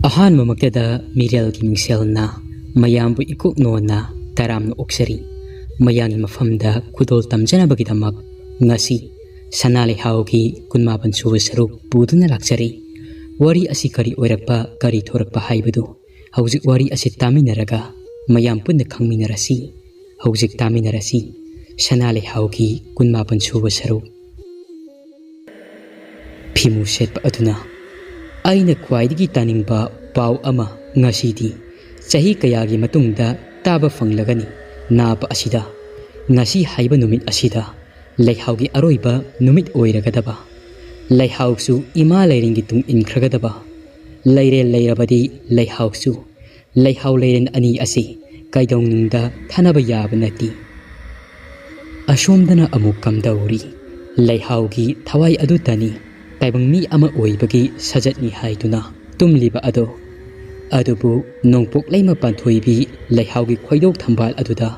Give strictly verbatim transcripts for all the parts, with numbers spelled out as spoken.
ꯑꯍꯥꯟꯕꯃꯛꯇꯗ ꯃꯤꯔꯦꯜꯒꯤ ꯃꯤꯡꯁꯦꯜꯅ ꯃꯌꯥꯝꯕꯨ ꯏꯀꯣꯛ ꯅꯣꯟꯅ ꯇꯔꯥꯝꯅ ꯑꯣꯛꯆꯔꯤ꯫ ꯃꯌꯥꯝꯒꯤ ꯃꯐꯝꯗ ꯈꯨꯗꯣꯜ ꯇꯝꯖꯅꯕꯒꯤꯗꯃꯛ ꯉꯁꯤ ꯁꯅꯥ ꯂꯩꯍꯥꯎꯒꯤ ꯀꯨꯟꯃꯥꯄꯟ ꯁꯨꯕ ꯁꯔꯨꯛ ꯄꯨꯗꯨꯅ ꯂꯥꯛꯆꯔꯤ꯫ ꯋꯥꯔꯤ ꯑꯁꯤ ꯀꯔꯤ ꯑꯣꯏꯔꯛꯄ, ꯀꯔꯤ ꯊꯣꯔꯛꯄ ꯍꯥꯏꯕꯗꯨ ꯍꯧꯖꯤꯛ ꯋꯥꯔꯤ ꯑꯁꯤ ꯇꯥꯃꯤꯟꯅꯔꯒ ꯃꯌꯥꯝ ꯄꯨꯟꯅ ꯈꯪꯃꯤꯟꯅꯔꯁꯤ꯫ ꯍꯧꯖꯤꯛ ꯇꯥꯃꯤꯟꯅꯔꯁꯤ ꯁꯅꯥ ꯂꯩꯍꯥꯎꯒꯤ ꯀꯨꯟꯃꯥꯄꯟ ꯁꯨꯕ ꯁꯔꯨꯛ꯫ ꯐꯤꯃꯨ ꯁꯦꯠꯄ ꯑꯗꯨꯅ, "ꯑꯩꯅ ꯈ꯭ꯋꯥꯏꯗꯒꯤ ꯇꯥꯅꯤꯡꯕ ꯄꯥꯎ ꯑꯃ ꯉꯁꯤꯗꯤ ꯆꯍꯤ ꯀꯌꯥꯒꯤ ꯃꯇꯨꯡꯗ ꯇꯥꯕ ꯐꯪꯂꯒꯅꯤ꯫ ꯅꯥꯕ ꯑꯁꯤꯗ, ꯉꯁꯤ ꯍꯥꯏꯕ ꯅꯨꯃꯤꯠ ꯑꯁꯤꯗ ꯂꯩꯍꯥꯎꯒꯤ ꯑꯔꯣꯏꯕ ꯅꯨꯃꯤꯠ ꯑꯣꯏꯔꯒꯗꯕ꯫ ꯂꯩꯍꯥꯎꯁꯨ ꯏꯃꯥ ꯂꯩꯔꯦꯟꯒꯤ ꯇꯨꯡ ꯏꯟꯈ꯭ꯔꯒꯗꯕ꯫ ꯂꯩꯔꯦꯟ ꯂꯩꯔꯕꯗꯤ ꯂꯩꯍꯥꯎꯁꯨ꯫ ꯂꯩꯍꯥꯎ ꯂꯩꯔꯦꯟ ꯑꯅꯤ ꯑꯁꯤ ꯀꯩꯗꯧꯅꯨꯡꯗ ꯊꯥꯅꯕ ꯌꯥꯕ ꯅꯠꯇꯦ꯫" ꯑꯁꯣꯝꯗꯅ ꯑꯃꯨꯛ ꯀꯝꯗꯧꯔꯤ? ꯂꯩꯍꯥꯎꯒꯤ ꯊꯋꯥꯏ ꯑꯗꯨꯇꯅꯤ ꯇꯥꯏꯕꯪ ꯃꯤ ꯑꯃ ꯑꯣꯏꯕꯒꯤ ꯁꯖꯠꯅꯤ ꯍꯥꯏꯗꯨꯅ ꯇꯨꯝꯂꯤꯕ ꯑꯗꯣ꯫ ꯑꯗꯨꯕꯨ ꯅꯣꯡꯄꯣꯛ ꯂꯩꯃ ꯄꯥꯟꯊꯣꯏꯕꯤ ꯂꯩꯍꯥꯎꯒꯤ ꯈꯣꯏꯗꯧ ꯊꯝꯕꯥꯜ ꯑꯗꯨꯗ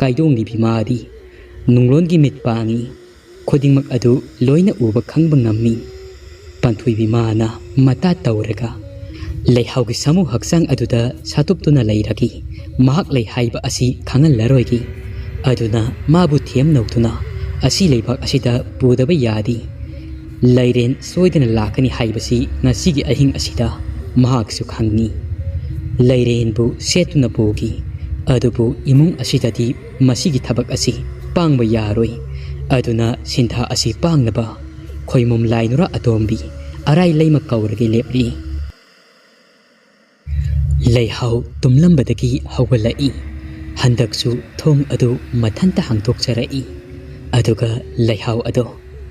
ꯀꯥꯏꯗꯣꯡꯂꯤꯕꯤ ꯃꯥꯗꯤ ꯅꯨꯡꯂꯣꯟꯒꯤ ꯃꯤꯠ ꯄꯥꯡꯉꯤ꯫ ꯈꯨꯗꯤꯡꯃꯛ ꯑꯗꯨ ꯂꯣꯏꯅ ꯎꯕ ꯈꯪꯕ ꯉꯝꯃꯤ꯫ ꯄꯥꯟꯊꯣꯏꯕꯤ ꯃꯥꯅ ꯃꯇꯥ ꯇꯧꯔꯒ ꯂꯩꯍꯥꯎꯒꯤ ꯁꯥꯃꯨ ꯍꯛꯆꯥꯡ ꯑꯗꯨꯗ ꯁꯥꯇꯨꯞꯇꯨꯅ ꯂꯩꯔꯒꯦ꯫ ꯃꯍꯥꯛ ꯂꯩ ꯍꯥꯏꯕ ꯑꯁꯤ ꯈꯪꯍꯜꯂꯔꯣꯏꯒꯦ꯫ ꯑꯗꯨꯅ ꯃꯥꯕꯨ ꯊꯦꯝ ꯅꯧꯗꯨꯅ ꯑꯁꯤ ꯂꯩꯕꯥꯛ ꯑꯁꯤꯗ ꯄꯨꯗꯕ ꯌꯥꯗꯦ꯫ ꯂꯩꯔꯦꯟ ꯁꯣꯏꯗꯅ ꯂꯥꯛꯀꯅꯤ ꯍꯥꯏꯕꯁꯤ ꯉꯁꯤꯒꯤ ꯑꯍꯤꯡ ꯑꯁꯤꯗ ꯃꯍꯥꯛꯁꯨ ꯈꯪꯏ꯫ ꯂꯩꯔꯦꯟꯕꯨ ꯁꯦꯠꯇꯨꯅ ꯄꯨꯈꯤ꯫ ꯑꯗꯨꯕꯨ ꯏꯃꯨꯡ ꯑꯁꯤꯗꯗꯤ ꯃꯁꯤꯒꯤ ꯊꯕꯛ ꯑꯁꯤ ꯄꯥꯡꯕ ꯌꯥꯔꯣꯏ꯫ ꯑꯗꯨꯅ ꯁꯤꯟꯊꯥ ꯑꯁꯤ ꯄꯥꯡꯅꯕ ꯈꯣꯏꯃꯨꯝ ꯂꯥꯏ ꯅꯨꯔꯥ ꯑꯇꯣꯝꯕꯤ ꯑꯔꯥꯏ ꯂꯩꯃ ꯀꯧꯔꯒ ꯂꯦꯞꯂꯤ꯫ ꯂꯩꯍꯥꯎ ꯇꯨꯝꯂꯝꯕꯗꯒꯤ ꯍꯧꯒꯠꯂꯛꯏ꯫ ꯍꯟꯗꯛꯁꯨ ꯊꯣꯡ ꯑꯗꯨ ꯃꯊꯟꯇ ꯍꯥꯡꯗꯣꯛꯆꯔꯛꯏ꯫ ꯑꯗꯨꯒ ꯂꯩꯍꯥꯎ ꯑꯗꯣ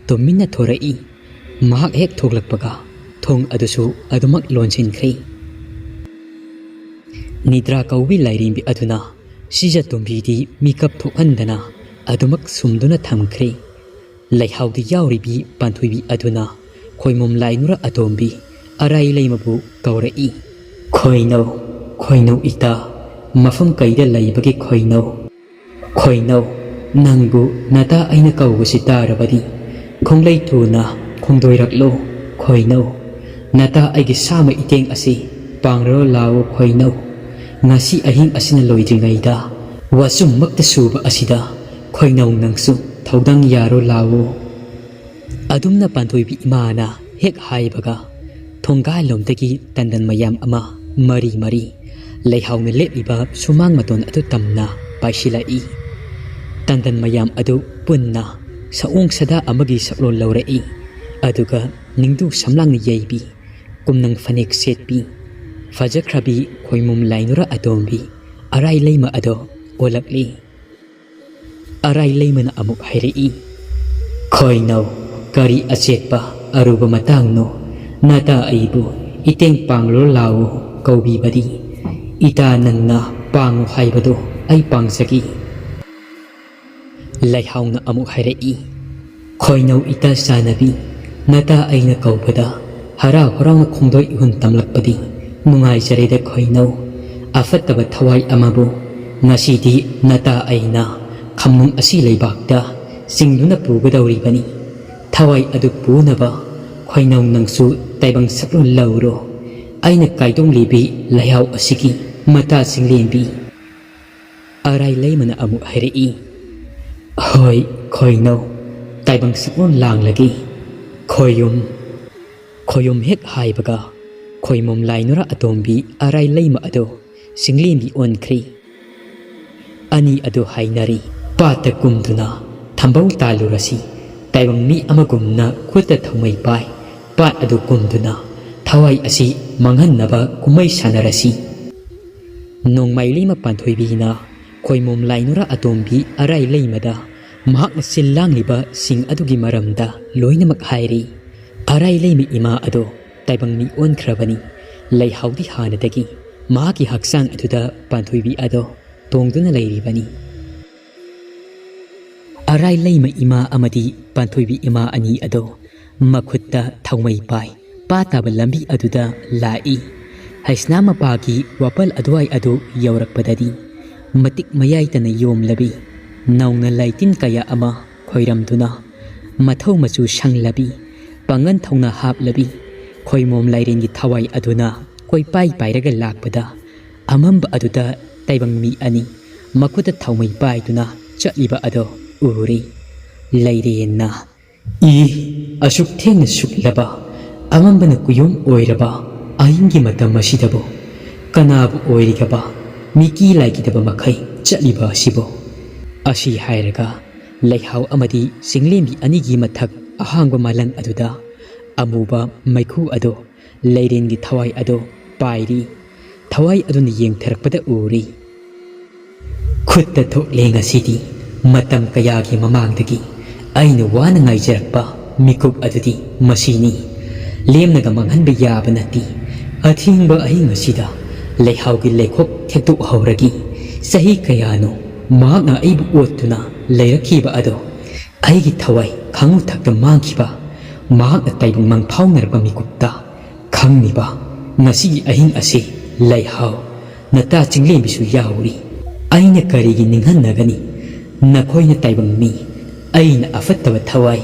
ꯇꯨꯃꯤꯟꯅ ꯊꯣꯔꯛꯏ꯫ ꯃꯍꯥꯛ ꯍꯦꯛ ꯊꯣꯛꯂꯛꯄꯒ ꯊꯣꯡ ꯑꯗꯨꯁꯨ ꯑꯗꯨꯃꯛ ꯂꯣꯟꯁꯤꯟꯈ꯭ꯔꯦ꯫ ꯅꯤꯗ꯭ꯔꯥ ꯀꯧꯕꯤ ꯂꯥꯏꯔꯦꯝꯕꯤ ꯑꯗꯨꯅ ꯁꯤꯖ ꯇꯣꯝꯕꯤꯗꯤ ꯃꯤꯀꯞ ꯊꯣꯛꯍꯟꯗꯅ ꯑꯗꯨꯃꯛ ꯁꯨꯝꯗꯨꯅ ꯊꯝꯈ꯭ꯔꯦ꯫ ꯂꯩꯍꯥꯎꯗ ꯌꯥꯎꯔꯤꯕꯤ ꯄꯥꯟꯊꯣꯏꯕꯤ ꯑꯗꯨꯅ ꯈꯣꯏꯃꯨꯝ ꯂꯥꯏ ꯅꯨꯔꯥ ꯑꯇꯣꯝꯕꯤ ꯑꯔꯥꯏ ꯂꯩꯃꯕꯨ ꯀꯧꯔꯛꯏ꯫ "ꯈꯣꯏꯅꯧ, ꯈꯣꯏꯅꯧ ꯏꯇꯥ, ꯃꯐꯝ ꯀꯩꯗ ꯂꯩꯕꯒꯦ ꯈꯣꯏꯅꯧ?" "ꯈꯣꯏꯅꯧ, ꯅꯪꯕꯨ ꯅꯇꯥ ꯑꯩꯅ ꯀꯧꯕꯁꯤ ꯇꯥꯔꯕꯗꯤ ꯈꯣꯡꯂꯩ ꯊꯨꯅ ꯈꯣꯡꯗꯣꯏꯔꯛꯂꯣ꯫ ꯈꯣꯏꯅꯧ, ꯅꯇꯥ ꯑꯩꯒꯤ ꯁꯥꯃ ꯏꯇꯦꯡ ꯑꯁꯤ ꯄꯥꯡꯂꯔꯣ ꯂꯥꯛꯑꯣ ꯈꯣꯏꯅꯧ, ꯉꯁꯤ ꯑꯍꯤꯡ ꯑꯁꯤꯅ ꯂꯣꯏꯗ꯭ꯔꯤꯉꯩꯗ ꯋꯥꯆꯨꯝꯃꯛꯇ ꯁꯨꯕ ꯑꯁꯤꯗ ꯈꯣꯏꯅꯧ ꯅꯪꯁꯨ ꯊꯧꯗꯥꯡ ꯌꯥꯔꯣ ꯂꯥꯛꯑꯣ꯫ ꯑꯗꯨꯝꯅ ꯄꯥꯟꯊꯣꯏꯕꯤ ꯏꯃꯥꯅ ꯍꯦꯛ ꯍꯥꯏꯕꯒ ꯊꯣꯡꯒꯥꯜꯂꯣꯝꯗꯒꯤ ꯇꯟꯗꯟ ꯃꯌꯥꯝ ꯑꯃ ꯃꯔꯤ ꯃꯔꯤ ꯂꯩꯍꯥꯎꯅ ꯂꯦꯞꯂꯤꯕ ꯁꯨꯃꯥꯡ ꯃꯇꯣꯟ ꯑꯗꯨ ꯇꯝꯅ ꯄꯥꯏꯁꯤꯜꯂꯛꯏ꯫ ꯇꯟꯗꯟ ꯃꯌꯥꯝ ꯑꯗꯨ ꯄꯨꯟꯅ ꯁꯑꯣꯡ ꯁꯥꯗꯥ ꯑꯃꯒꯤ ꯁꯛꯂꯣꯟ ꯂꯧꯔꯛꯏ꯫ ꯑꯗꯨꯒ ꯅꯤꯡꯗꯨ ꯁꯝꯂꯥꯡꯅ ꯌꯩꯕꯤ, ꯀꯨꯝꯅꯪ ꯐꯅꯦꯛ ꯁꯦꯠꯄꯤ, ꯐꯖꯈ꯭ꯔꯕꯤ ꯈꯣꯏꯃꯨꯝ ꯂꯥꯏꯅꯨꯔ ꯑꯇꯣꯝꯕꯤ ꯑꯔꯥꯏ ꯂꯩꯃ ꯑꯗꯣ ꯑꯣꯜꯂꯛꯂꯤ꯫ ꯑꯔꯥꯏ ꯂꯩꯃꯅ ꯑꯃꯨꯛ ꯍꯥꯏꯔꯛꯏ, "ꯈꯣꯏꯅꯧ, ꯀꯔꯤ ꯑꯆꯦꯠꯄ ꯑꯔꯨꯕ ꯃꯇꯥꯡꯅꯣ? ꯅꯇꯥ ꯑꯩꯕꯨ ꯏꯇꯦꯡ ꯄꯥꯡꯂꯣ ꯂꯥꯛꯑꯣ ꯀꯧꯕꯤꯕꯗꯤ? ꯏꯇꯥ ꯅꯪꯅ ꯄꯥꯡꯉꯨ ꯍꯥꯏꯕꯗꯣ ꯑꯩ ꯄꯥꯡꯖꯒꯦ꯫" ꯂꯩꯍꯥꯎꯅ ꯑꯃꯨꯛ ꯍꯥꯏꯔꯛꯏ, "ꯈꯣꯏꯅꯧ ꯏꯇꯥ ꯆꯥꯟꯅꯕꯤ, ꯅꯇꯥ ꯑꯩꯅ ꯀꯧꯕꯗ ꯍꯔꯥꯎ ꯍꯔꯥꯎꯅ ꯈꯣꯡꯗꯣꯏ ꯏꯍꯨꯟ ꯇꯝꯂꯛꯄꯗꯤ ꯅꯨꯡꯉꯥꯏꯖꯔꯦꯗ ꯈꯣꯏꯅꯧ꯫ ꯑꯐꯠꯇꯕ ꯊꯋꯥꯏ ꯑꯃꯕꯨ ꯉꯁꯤꯗꯤ ꯅꯇꯥ ꯑꯩꯅ ꯈꯝꯅꯨꯡ ꯑꯁꯤ ꯂꯩꯕꯥꯛꯇ ꯆꯤꯡꯗꯨꯅ ꯄꯨꯒꯗꯧꯔꯤꯕꯅꯤ꯫ ꯊꯋꯥꯏ ꯑꯗꯨ ꯄꯨꯅꯕ ꯈꯣꯏꯅꯧ ꯅꯪꯁꯨ ꯇꯥꯏꯕꯪ ꯁꯛꯂꯣꯟ ꯂꯧꯔꯣ꯫ ꯑꯩꯅ ꯀꯥꯏꯗꯣꯡꯂꯤꯕꯤ ꯂꯩꯍꯥꯎ ꯑꯁꯤꯒꯤ ꯃꯇꯥ ꯆꯤꯡꯂꯦꯝꯕꯤ꯫" ꯑꯔꯥꯏ ꯂꯩꯃꯅ ꯑꯃꯨꯛ ꯍꯥꯏꯔꯛꯏ, "ꯍꯣꯏ, ꯈꯣꯏꯅꯧ, ꯇꯥꯏꯕꯪ ꯁꯛꯂꯣꯟ ꯂꯥꯡꯂꯒꯦ꯫ ꯈꯣꯌꯨꯝ꯫" ꯈꯣꯌꯨꯝ ꯍꯦꯛ ꯍꯥꯏꯕꯒ ꯈꯣꯏꯃꯨꯝ ꯂꯥꯏꯅꯨꯔ ꯑꯇꯣꯝꯕꯤ ꯑꯔꯥꯏ ꯂꯩꯃ ꯑꯗꯣ ꯆꯤꯡꯂꯦꯝꯕꯤ ꯑꯣꯟꯈ꯭ꯔꯦ꯫ ꯑꯅꯤ ꯑꯗꯨ ꯍꯥꯏꯅꯔꯤ, "ꯄꯥꯠꯇ ꯀꯨꯝꯗꯨꯅ ꯊꯝꯕꯧ ꯇꯥꯜꯂꯨꯔꯁꯤ꯫ ꯇꯥꯏꯕꯪ ꯃꯤ ꯑꯃꯒꯨꯝꯅ ꯈꯨꯠꯇ ꯊꯧꯃꯩ ꯄꯥꯏ꯫ ꯄꯥꯠ ꯑꯗꯨ ꯀꯨꯝꯗꯨꯅ ꯊꯋꯥꯏ ꯑꯁꯤ ꯃꯥꯡꯍꯟꯅꯕ ꯀꯨꯝꯃꯩ ꯁꯥꯟꯅꯔꯁꯤ꯫" ꯅꯣꯡꯃꯥꯏꯂꯩꯃ ꯄꯥꯟꯊꯣꯏꯕꯤꯅ ꯈꯣꯏꯃꯨꯝ ꯂꯥꯏꯅꯨꯔ ꯑꯇꯣꯝꯕꯤ ꯑꯔꯥꯏ ꯂꯩꯃꯗ ꯃꯍꯥꯛꯅ ꯁꯤꯜ ꯂꯥꯡꯂꯤꯕꯁꯤꯡ ꯑꯗꯨꯒꯤ ꯃꯔꯝꯗ ꯂꯣꯏꯅꯃꯛ ꯍꯥꯏꯔꯤ꯫ ꯑꯔꯥꯏ ꯂꯩꯃ ꯏꯃꯥ ꯑꯗꯣ ꯇꯥꯏꯕꯪ ꯃꯤ ꯑꯣꯟꯈ꯭ꯔꯕꯅꯤ꯫ ꯂꯩꯍꯥꯎꯗꯤ ꯍꯥꯟꯅꯗꯒꯤ ꯃꯍꯥꯛꯀꯤ ꯍꯛꯆꯥꯡ ꯑꯗꯨꯗ ꯄꯥꯟꯊꯣꯏꯕꯤ ꯑꯗꯣ ꯇꯣꯡꯗꯨꯅ ꯂꯩꯔꯤꯕꯅꯤ꯫ ꯑꯔꯥꯏ ꯂꯩꯃ ꯏꯃꯥ ꯑꯃꯗꯤ ꯄꯥꯟꯊꯣꯏꯕꯤ ꯏꯃꯥ ꯑꯅꯤ ꯑꯗꯣ ꯃꯈꯨꯠꯇ ꯊꯧꯃꯩ ꯄꯥꯏ ꯄꯥ ꯇꯥꯕ ꯂꯝꯕꯤ ꯑꯗꯨꯗ ꯂꯥꯛꯏ꯫ ꯍꯩꯁꯅꯥ ꯃꯄꯥꯒꯤ ꯋꯥꯄꯜ ꯑꯗꯨꯋꯥꯏ ꯑꯗꯨ ꯌꯧꯔꯛꯄꯗꯗꯤ ꯃꯇꯤꯛ ꯃꯌꯥꯏꯇꯅ ꯌꯣꯝꯂꯕꯤ ꯅꯧꯅ ꯂꯩꯇꯤꯟ ꯀꯌꯥ ꯑꯃ ꯈꯣꯏꯔꯝꯗꯨꯅ ꯃꯊꯧ ꯃꯆꯨ ꯁꯪꯂꯕꯤ ꯄꯥꯡꯒꯟ ꯊꯧꯅ ꯍꯥꯞꯂꯕꯤ ꯈꯣꯏꯃꯣꯝ ꯂꯥꯏꯔꯦꯟꯒꯤ ꯊꯋꯥꯏ ꯑꯗꯨꯅ ꯀꯣꯏꯄꯥꯏ ꯄꯥꯏꯔꯒ ꯂꯥꯛꯄꯗ ꯑꯃꯝꯕ ꯑꯗꯨꯗ ꯇꯥꯏꯕꯪ ꯃꯤ ꯑꯅꯤ ꯃꯈꯨꯠꯇ ꯊꯥꯎꯃꯩ ꯄꯥꯏꯗꯨꯅ ꯆꯠꯂꯤꯕ ꯑꯗꯣ ꯎꯔꯤ꯫ ꯂꯩꯔꯦꯟꯅ, "ꯏ, ꯑꯁꯨꯛ ꯊꯦꯡꯅ ꯁꯨꯛꯂꯕ, ꯑꯃꯝꯕꯅ ꯀꯨꯌꯣꯝ ꯑꯣꯏꯔꯕ ꯑꯍꯤꯡꯒꯤ ꯃꯇꯝ ꯑꯁꯤꯗꯕꯨ ꯀꯅꯥꯕꯨ ꯑꯣꯏꯔꯤꯒꯕ ꯃꯤꯀꯤ ꯂꯥꯏꯒꯤꯗꯕ ꯃꯈꯩ ꯆꯠꯂꯤꯕ ꯑꯁꯤꯕꯨ?" ꯑꯁꯤ ꯍꯥꯏꯔꯒ ꯂꯩꯍꯥꯎ ꯑꯃꯗꯤ ꯆꯤꯡꯂꯦꯝꯕꯤ ꯑꯅꯤꯒꯤ ꯃꯊꯛ ꯑꯍꯥꯡꯕ ꯃꯥꯂꯪ ꯑꯗꯨꯗ ꯑꯃꯨꯕ ꯃꯩꯈꯨ ꯑꯗꯨ ꯂꯩꯔꯦꯟꯒꯤ ꯊꯋꯥꯏ ꯑꯗꯨ ꯄꯥꯏꯔꯤ꯫ ꯊꯋꯥꯏ ꯑꯗꯨꯅ ꯌꯦꯡꯊꯔꯛꯄꯗ ꯎꯔꯤ꯫ "ꯈꯨꯠꯇ ꯊꯣꯛꯂꯦ ꯉꯁꯤꯗꯤ, ꯃꯇꯝ ꯀꯌꯥꯒꯤ ꯃꯃꯥꯡꯗꯒꯤ ꯑꯩꯅ ꯋꯥꯅ ꯉꯥꯏꯖꯔꯛꯄ ꯃꯤꯀꯨꯞ ꯑꯗꯨꯗꯤ ꯃꯁꯤꯅꯤ꯫ ꯂꯦꯝꯅꯒ ꯃꯥꯡꯍꯟꯕ ꯌꯥꯕ ꯅꯠꯇꯦ꯫ ꯑꯊꯦꯡꯕ ꯑꯍꯤꯡ ꯑꯁꯤꯗ ꯂꯩꯍꯥꯎꯒꯤ ꯂꯩꯈꯣꯛ ꯊꯦꯛꯇꯣꯛꯍꯧꯔꯒꯦ꯫ ꯆꯍꯤ ꯀꯌꯥꯅꯣ ꯃꯍꯥꯛꯅ ꯑꯩꯕꯨ ꯑꯣꯠꯇꯨꯅ ꯂꯩꯔꯛꯈꯤꯕ ꯑꯗꯣ ꯑꯩꯒꯤ ꯊꯋꯥꯏ ꯈꯥꯉꯨ ꯊꯛꯇ ꯃꯥꯡꯈꯤꯕ, ꯃꯍꯥꯛꯅ ꯇꯥꯏꯕꯪ ꯃꯪ ꯐꯥꯎꯅꯔꯕ ꯃꯤꯀꯨꯞꯇ ꯈꯪꯂꯤꯕ ꯉꯁꯤꯒꯤ ꯑꯍꯤꯡ ꯑꯁꯤ ꯂꯩꯍꯥꯎ, ꯅꯇꯥ ꯆꯤꯡꯂꯦꯝꯕꯤꯁꯨ ꯌꯥꯎꯔꯤ꯫ ꯑꯩꯅ ꯀꯔꯤꯒꯤ ꯅꯤꯡꯍꯟꯅꯒꯅꯤ? ꯅꯈꯣꯏꯅ ꯇꯥꯏꯕꯪ ꯃꯤ, ꯑꯩꯅ ꯑꯐꯠꯇꯕ ꯊꯋꯥꯏ꯫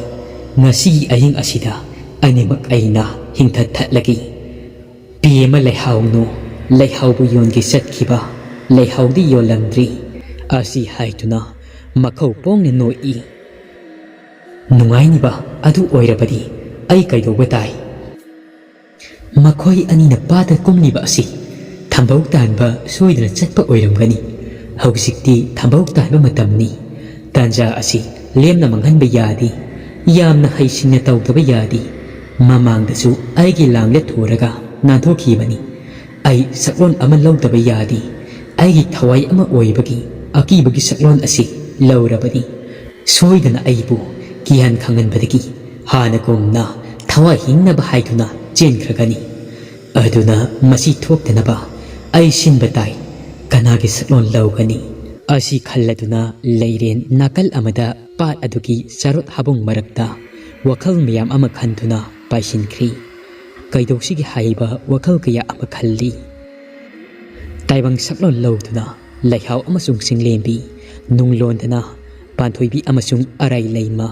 ꯉꯁꯤꯒꯤ ꯑꯍꯤꯡ ꯑꯁꯤꯗ ꯑꯅꯤꯃꯛ ꯑꯩꯅ ꯍꯤꯡꯊꯠ ꯊꯠꯂꯒꯦ꯫ ꯄꯦꯃ ꯂꯩꯍꯥꯎꯅꯨ, ꯂꯩꯍꯥꯎꯕꯨ ꯌꯣꯟꯒꯦ ꯆꯠꯈꯤꯕ, ꯂꯩꯍꯥꯎꯗꯤ ꯌꯣꯜꯂꯝꯗ꯭ꯔꯤ꯫" ꯑꯁꯤ ꯍꯥꯏꯗꯨꯅ ꯃꯈꯧ ꯄꯣꯡꯅ ꯅꯣꯛꯏ꯫ "ꯅꯨꯡꯉꯥꯏꯅꯤꯕ ꯑꯗꯨ ꯑꯣꯏꯔꯕꯗꯤ ꯑꯩ ꯀꯩꯗꯧꯕ ꯇꯥꯏ?" ꯃꯈꯣꯏ ꯑꯅꯤꯅ ꯄꯥꯠꯇ ꯀꯨꯝꯂꯤꯕ ꯑꯁꯤ ꯊꯝꯕꯧ ꯇꯥꯟꯕ ꯁꯣꯏꯗꯅ ꯆꯠꯄ ꯑꯣꯏꯔꯝꯒꯅꯤ꯫ ꯍꯧꯖꯤꯛꯇꯤ ꯊꯝꯕꯧ ꯇꯥꯟꯕ ꯃꯇꯝꯅꯤ꯫ ꯇꯥꯟꯖꯥ ꯑꯁꯤ ꯂꯦꯝꯅ ꯃꯥꯡꯍꯟꯕ ꯌꯥꯗꯦ꯫ ꯌꯥꯝꯅ ꯍꯩꯁꯤꯡꯅ ꯇꯧꯗꯕ ꯌꯥꯗꯦ꯫ ꯃꯃꯥꯡꯗꯁꯨ ꯑꯩꯒꯤ ꯂꯥꯡꯗ ꯊꯨꯔꯒ ꯅꯥꯟꯊꯣꯛꯈꯤꯕꯅꯤ꯫ ꯑꯩ ꯁꯛꯂꯣꯟ ꯑꯃ ꯂꯧꯗꯕ ꯌꯥꯗꯦ꯫ ꯑꯩꯒꯤ ꯊꯋꯥꯏ ꯑꯃ ꯑꯣꯏꯕꯒꯤ ꯑꯀꯤꯕꯒꯤ ꯁꯛꯂꯣꯟ ꯑꯁꯤ ꯂꯧꯔꯕꯅꯤ꯫ ꯁꯣꯏꯗꯅ ꯑꯩꯕꯨ ꯀꯤꯍꯟ ꯈꯪꯍꯟꯕꯗꯒꯤ ꯍꯥꯟꯅꯒꯨꯝꯅ ꯊꯋꯥꯏ ꯍꯤꯡꯅꯕ ꯍꯥꯏꯗꯨꯅ ꯆꯦꯟꯈ꯭ꯔꯒꯅꯤ꯫ ꯑꯗꯨꯅ ꯃꯁꯤ ꯊꯣꯛꯇꯅꯕ ꯑꯩ ꯁꯤꯟꯕ ꯇꯥꯏ꯫ ꯀꯅꯥꯒꯤ ꯁꯛꯂꯣꯟ ꯂꯧꯒꯅꯤ? ꯑꯁꯤ ꯈꯜꯂꯗꯨꯅ ꯂꯩꯔꯦꯟ ꯅꯥꯀꯜ ꯑꯃꯗ ꯄꯥꯠ ꯑꯗꯨꯒꯤ ꯆꯥꯔꯣꯠ ꯍꯥꯕꯨꯡ ꯃꯔꯛꯇ ꯋꯥꯈꯜ ꯃꯌꯥꯝ ꯑꯃ ꯈꯟꯗꯨꯅ ꯄꯥꯏꯁꯤꯟꯈ꯭ꯔꯤ꯫ ꯀꯩꯗꯧꯁꯤꯒꯦ ꯍꯥꯏꯕ ꯋꯥꯈꯜ ꯀꯌꯥ ꯑꯃ ꯈꯜꯂꯤ꯫ ꯇꯥꯏꯕꯪ ꯁꯛꯂꯣꯟ ꯂꯧꯗꯨꯅ ꯂꯩꯍꯥꯎ ꯑꯃꯁꯨꯡ ꯆꯤꯡꯂꯦꯝꯕꯤ, ꯅꯨꯡꯂꯣꯟꯗꯅ ꯄꯥꯟꯊꯣꯏꯕꯤ ꯑꯃꯁꯨꯡ ꯑꯔꯥꯏ ꯂꯩꯃ,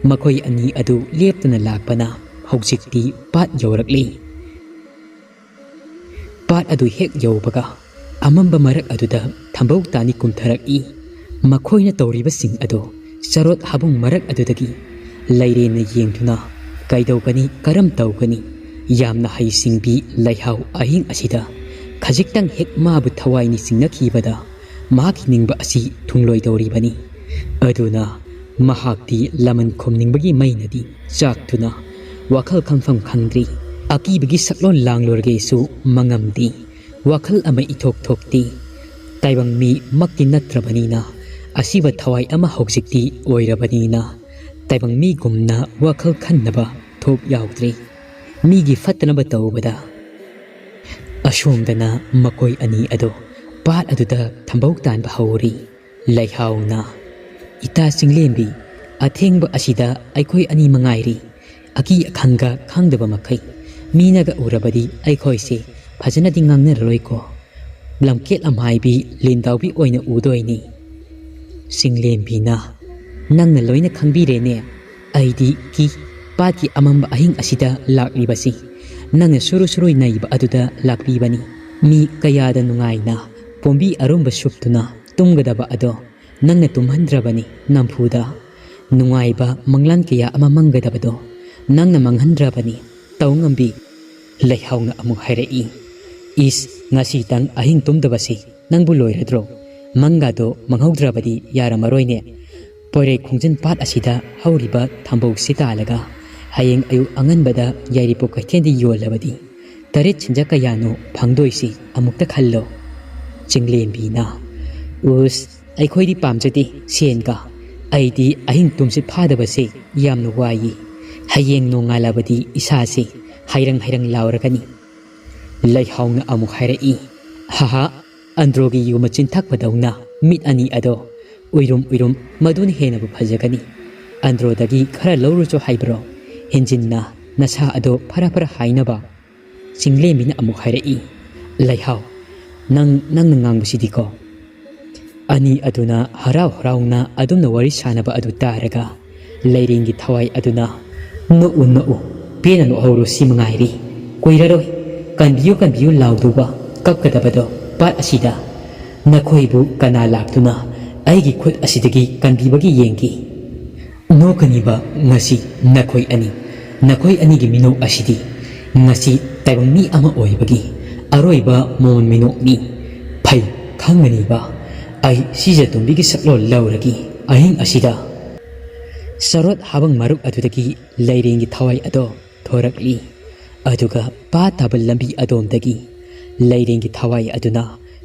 ꯃꯈꯣꯏ ꯑꯅꯤ ꯑꯗꯨ ꯂꯦꯞꯇꯅ ꯂꯥꯛꯄꯅ ꯍꯧꯖꯤꯛꯇꯤ ꯄꯥꯠ ꯌꯧꯔꯛꯂꯤ꯫ ꯄꯥꯠ ꯑꯗꯨ ꯍꯦꯛ ꯌꯧꯕꯒ ꯑꯃꯝꯕ ꯃꯔꯛ ꯑꯗꯨꯗ ꯊꯝꯕꯧ ꯇꯥꯅꯤ ꯀꯨꯝꯊꯔꯛꯏ꯫ ꯃꯈꯣꯏꯅ ꯇꯧꯔꯤꯕꯁꯤꯡ ꯑꯗꯨ ꯆꯔꯣꯠ ꯍꯥꯕꯨꯡ ꯃꯔꯛ ꯑꯗꯨꯗꯒꯤ ꯂꯩꯔꯦꯟꯅ ꯌꯦꯡꯗꯨꯅ ꯀꯩꯗꯧꯒꯅꯤ, ꯀꯔꯝ ꯇꯧꯒꯅꯤ? ꯌꯥꯝꯅ ꯍꯩꯁꯤꯡꯕꯤ ꯂꯩꯍꯥꯎ ꯑꯍꯤꯡ ꯑꯁꯤꯗ ꯈꯖꯤꯛꯇꯪ ꯍꯦꯛ ꯃꯥꯕꯨ ꯊꯋꯥꯏꯅꯤ ꯆꯤꯡꯅꯈꯤꯕꯗ ꯃꯍꯥꯛꯀꯤ ꯅꯤꯡꯕ ꯑꯁꯤ ꯊꯨꯡꯂꯣꯏꯗꯧꯔꯤꯕꯅꯤ꯫ ꯑꯗꯨꯅ ꯃꯍꯥꯛꯇꯤ ꯂꯃꯟ ꯈꯨꯝꯅꯤꯡꯕꯒꯤ ꯃꯩꯅꯗꯤ ꯆꯥꯛꯇꯨꯅ ꯋꯥꯈꯜ ꯈꯟꯐꯝ ꯈꯪꯗ꯭ꯔꯤ꯫ ꯑꯀꯤꯕꯒꯤ ꯁꯛꯂꯣꯟ ꯂꯥꯡꯂꯨꯔꯒꯦꯁꯨ ꯃꯉꯝꯗꯦ꯫ ꯋꯥꯈꯜ ꯑꯃ ꯏꯊꯣꯛ ꯊꯣꯛꯇꯦ꯫ ꯇꯥꯏꯕꯪ ꯃꯤꯃꯛꯇꯤ ꯅꯠꯇ꯭ꯔꯕꯅꯤꯅ, ꯑꯁꯤꯕ ꯊꯋꯥꯏ ꯑꯃ ꯍꯧꯖꯤꯛꯇꯤ ꯑꯣꯏꯔꯕꯅꯤꯅ, ꯇꯥꯏꯕꯪ ꯃꯤꯒꯨꯝꯅ ꯋꯥꯈꯜ ꯈꯟꯅꯕ ꯊꯣꯛ ꯌꯥꯎꯗ꯭ꯔꯦ꯫ ꯃꯤꯒꯤ ꯐꯠꯇꯅꯕ ꯇꯧꯕꯗ꯫ ꯑꯁꯣꯝꯗꯅ ꯃꯈꯣꯏ ꯑꯅꯤ ꯑꯗꯨ ꯄꯥꯠ ꯑꯗꯨꯗ ꯊꯝꯕꯧ ꯇꯥꯟꯕ ꯍꯧꯔꯤ꯫ ꯂꯩꯍꯥꯎꯅ, "ꯏꯇꯥ ꯆꯤꯡꯂꯦꯝꯕꯤ, ꯑꯊꯦꯡꯕ ꯑꯁꯤꯗ ꯑꯩꯈꯣꯏ ꯑꯅꯤ ꯃꯉꯥꯏꯔꯤ꯫ ꯑꯀꯤ ꯑꯈꯪꯒ ꯈꯪꯗꯕ ꯃꯈꯩ꯫ ꯃꯤꯅꯒ ꯎꯔꯕꯗꯤ ꯑꯩꯈꯣꯏꯁꯦ ꯐꯖꯅꯗꯤ ꯉꯥꯡꯅꯔꯔꯣꯏꯀꯣ꯫ ꯂꯝꯀꯦꯠ ꯂꯝꯍꯥꯏꯕꯤ ꯂꯤꯟꯗꯥꯎꯕꯤ ꯑꯣꯏꯅ ꯎꯗꯣꯏꯅꯤ꯫" ꯆꯤꯡꯂꯦꯝꯕꯤꯅ, "ꯅꯪꯅ ꯂꯣꯏꯅ ꯈꯪꯕꯤꯔꯦꯅꯦ꯫ ꯑꯩꯗꯤ ꯀꯤ ꯄꯥꯠꯀꯤ ꯑꯃꯝꯕ ꯑꯍꯤꯡ ꯑꯁꯤꯗ ꯂꯥꯛꯂꯤꯕꯁꯤ ꯅꯪꯅ ꯁꯨꯔꯨ ꯁꯨꯔꯨ ꯅꯩꯕ ꯑꯗꯨꯗ ꯂꯥꯛꯄꯤꯕꯅꯤ꯫ ꯃꯤ ꯀꯌꯥꯗ ꯅꯨꯡꯉꯥꯏꯅ ꯄꯣꯝꯕꯤ ꯑꯔꯨꯝꯕ ꯁꯨꯞꯇꯨꯅ ꯇꯨꯝꯒꯗꯕ ꯑꯗꯣ ꯅꯪꯅ ꯇꯨꯝꯍꯟꯗ꯭ꯔꯕꯅꯤ ꯅꯝꯐꯨꯗ꯫ ꯅꯨꯡꯉꯥꯏꯕ ꯃꯪꯂꯥꯟ ꯀꯌꯥ ꯑꯃ ꯃꯪꯒꯗꯕꯗꯣ ꯅꯪꯅ ꯃꯪꯍꯟꯗ꯭ꯔꯕꯅꯤ ꯇꯧ ꯉꯝꯕꯤ꯫" ꯂꯩꯍꯥꯎꯅ ꯑꯃꯨꯛ ꯍꯥꯏꯔꯛꯏ, "ꯏꯁ, ꯉꯁꯤꯇꯪ ꯑꯍꯤꯡ ꯇꯨꯝꯗꯕꯁꯤ ꯅꯪꯕꯨ ꯂꯣꯏꯔꯗ꯭ꯔꯣ? ꯃꯪꯒꯥꯗꯣ ꯃꯪꯍꯧꯗ꯭ꯔꯕꯗꯤ ꯌꯥꯔꯝꯃꯔꯣꯏꯅꯦ꯫ ꯄꯣꯏꯔꯩ ꯈꯣꯡꯖꯤꯟ ꯄꯥꯠ ꯑꯁꯤꯗ ꯍꯧꯔꯤꯕ ꯊꯝꯕꯧꯁꯤ ꯇꯥꯜꯂꯒ ꯍꯌꯦꯡ ꯑꯌꯨꯛ ꯑꯉꯟꯕꯗ ꯌꯥꯏꯔꯤꯄꯣꯛ ꯀꯩꯊꯦꯜꯗ ꯌꯣꯜꯂꯕꯗꯤ ꯇꯔꯦꯠ ꯁꯦꯟꯖꯥ ꯀꯌꯥꯅꯣ ꯐꯪꯗꯣꯏꯁꯤ ꯑꯃꯨꯛꯇ ꯈꯜꯂꯣ꯫" ꯆꯤꯡꯂꯦꯝꯕꯤꯅ, "ꯎꯁ, ꯑꯩꯈꯣꯏꯗꯤ ꯄꯥꯝꯖꯗꯦ ꯁꯦꯟꯒ꯫ ꯑꯩꯗꯤ ꯑꯍꯤꯡ ꯇꯨꯝꯁꯤꯠ ꯐꯥꯗꯕꯁꯦ ꯌꯥꯝꯅ ꯋꯥꯏꯌꯦ꯫ ꯍꯌꯦꯡ ꯅꯣꯡꯉꯥꯜꯂꯕꯗꯤ ꯏꯁꯥꯁꯦ ꯍꯩꯔꯪ ꯍꯩꯔꯪ ꯂꯥꯎꯔꯒꯅꯤ꯫" ꯂꯩꯍꯥꯎꯅ ꯑꯃꯨꯛ ꯍꯥꯏꯔꯛꯏ, "ꯍꯥꯍꯥ, ꯑꯟꯗ꯭ꯔꯣꯒꯤ ꯌꯨ ꯃꯆꯤꯟ ꯊꯛꯄꯗꯧꯅ ꯃꯤꯠ ꯑꯅꯤ ꯑꯗꯣ ꯎꯏꯔꯨꯝ ꯎꯏꯔꯨꯝ, ꯃꯗꯨꯅ ꯍꯦꯟꯅꯕꯨ ꯐꯖꯒꯅꯤ꯫ ꯑꯟꯗ꯭ꯔꯣꯗꯒꯤ ꯈꯔ ꯂꯧꯔꯨꯆꯣ ꯍꯥꯏꯕ꯭ꯔꯣ? ꯍꯦꯟꯖꯤꯟꯅ ꯅꯁꯥ ꯑꯗꯣ ꯐꯔꯥ ꯐꯔꯥ ꯍꯥꯏꯅꯕ꯫" ꯆꯤꯡꯂꯦꯝꯕꯤꯅ ꯑꯃꯨꯛ ꯍꯥꯏꯔꯛꯏ, "ꯂꯩꯍꯥꯎ, ꯅꯪ, ꯅꯪꯅ ꯉꯥꯡꯕꯁꯤꯗꯤꯀꯣ!" ꯑꯅꯤ ꯑꯗꯨꯅ ꯍꯔꯥꯎ ꯍꯔꯥꯎꯅ ꯑꯗꯨꯝꯅ ꯋꯥꯔꯤ ꯁꯥꯟꯅꯕ ꯑꯗꯨ ꯇꯥꯔꯒ ꯂꯩꯔꯦꯟꯒꯤ ꯊꯋꯥꯏ ꯑꯗꯨꯅ, "ꯅꯣꯛꯎ, ꯅꯣꯛꯎ, ꯄꯦꯟꯅ ꯅꯣꯛꯍꯧꯔꯣ, ꯁꯤ ꯃꯉꯥꯏꯔꯦ꯫ ꯀꯨꯏꯔꯔꯣꯏ, "ꯀꯟꯕꯤꯌꯨ, ꯀꯟꯕꯤꯌꯨ" ꯂꯥꯎꯗꯧꯕ, ꯀꯞꯀꯗꯕꯗꯣ ꯄꯥꯠ ꯑꯁꯤꯗ ꯅꯈꯣꯏꯕꯨ ꯀꯅꯥ ꯂꯥꯛꯇꯨꯅ ꯑꯩꯒꯤ ꯈꯨꯠ ꯑꯁꯤꯗꯒꯤ ꯀꯟꯕꯤꯕꯒꯤ ꯌꯦꯡꯒꯦ? ꯅꯣꯛꯀꯅꯤꯕ ꯉꯁꯤ ꯅꯈꯣꯏ ꯑꯅꯤ꯫ ꯅꯈꯣꯏ ꯑꯅꯤꯒꯤ ꯃꯤꯅꯣꯛ ꯑꯁꯤꯗꯤ ꯉꯁꯤ ꯇꯥꯏꯕꯪ ꯃꯤ ꯑꯃ ꯑꯣꯏꯕꯒꯤ ꯑꯔꯣꯏꯕ ꯃꯣꯟ ꯃꯤꯅꯣꯛꯅꯤ꯫ ꯐꯩ, ꯈꯪꯒꯅꯤꯕ꯫ ꯑꯩ ꯁꯤꯖꯇꯣꯝꯕꯤꯒꯤ ꯁꯛꯂꯣꯟ ꯂꯧꯔꯒꯦ꯫ ꯑꯍꯤꯡ ꯑꯁꯤꯗ ꯁꯔꯣꯠ ꯍꯥꯕꯪ ꯃꯔꯨꯞ ꯑꯗꯨꯗꯒꯤ ꯂꯩꯔꯦꯡꯒꯤ ꯊꯋꯥꯏ ꯑꯗꯣ ꯊꯣꯔꯛꯂꯤ꯫ ꯑꯗꯨꯒ ꯄꯥ ꯇꯥꯕ ꯂꯝꯕꯤ ꯑꯗꯣꯝꯗꯒꯤ ꯂꯩꯔꯦꯡꯒꯤ ꯊꯋꯥꯏ ꯑꯗꯨꯅ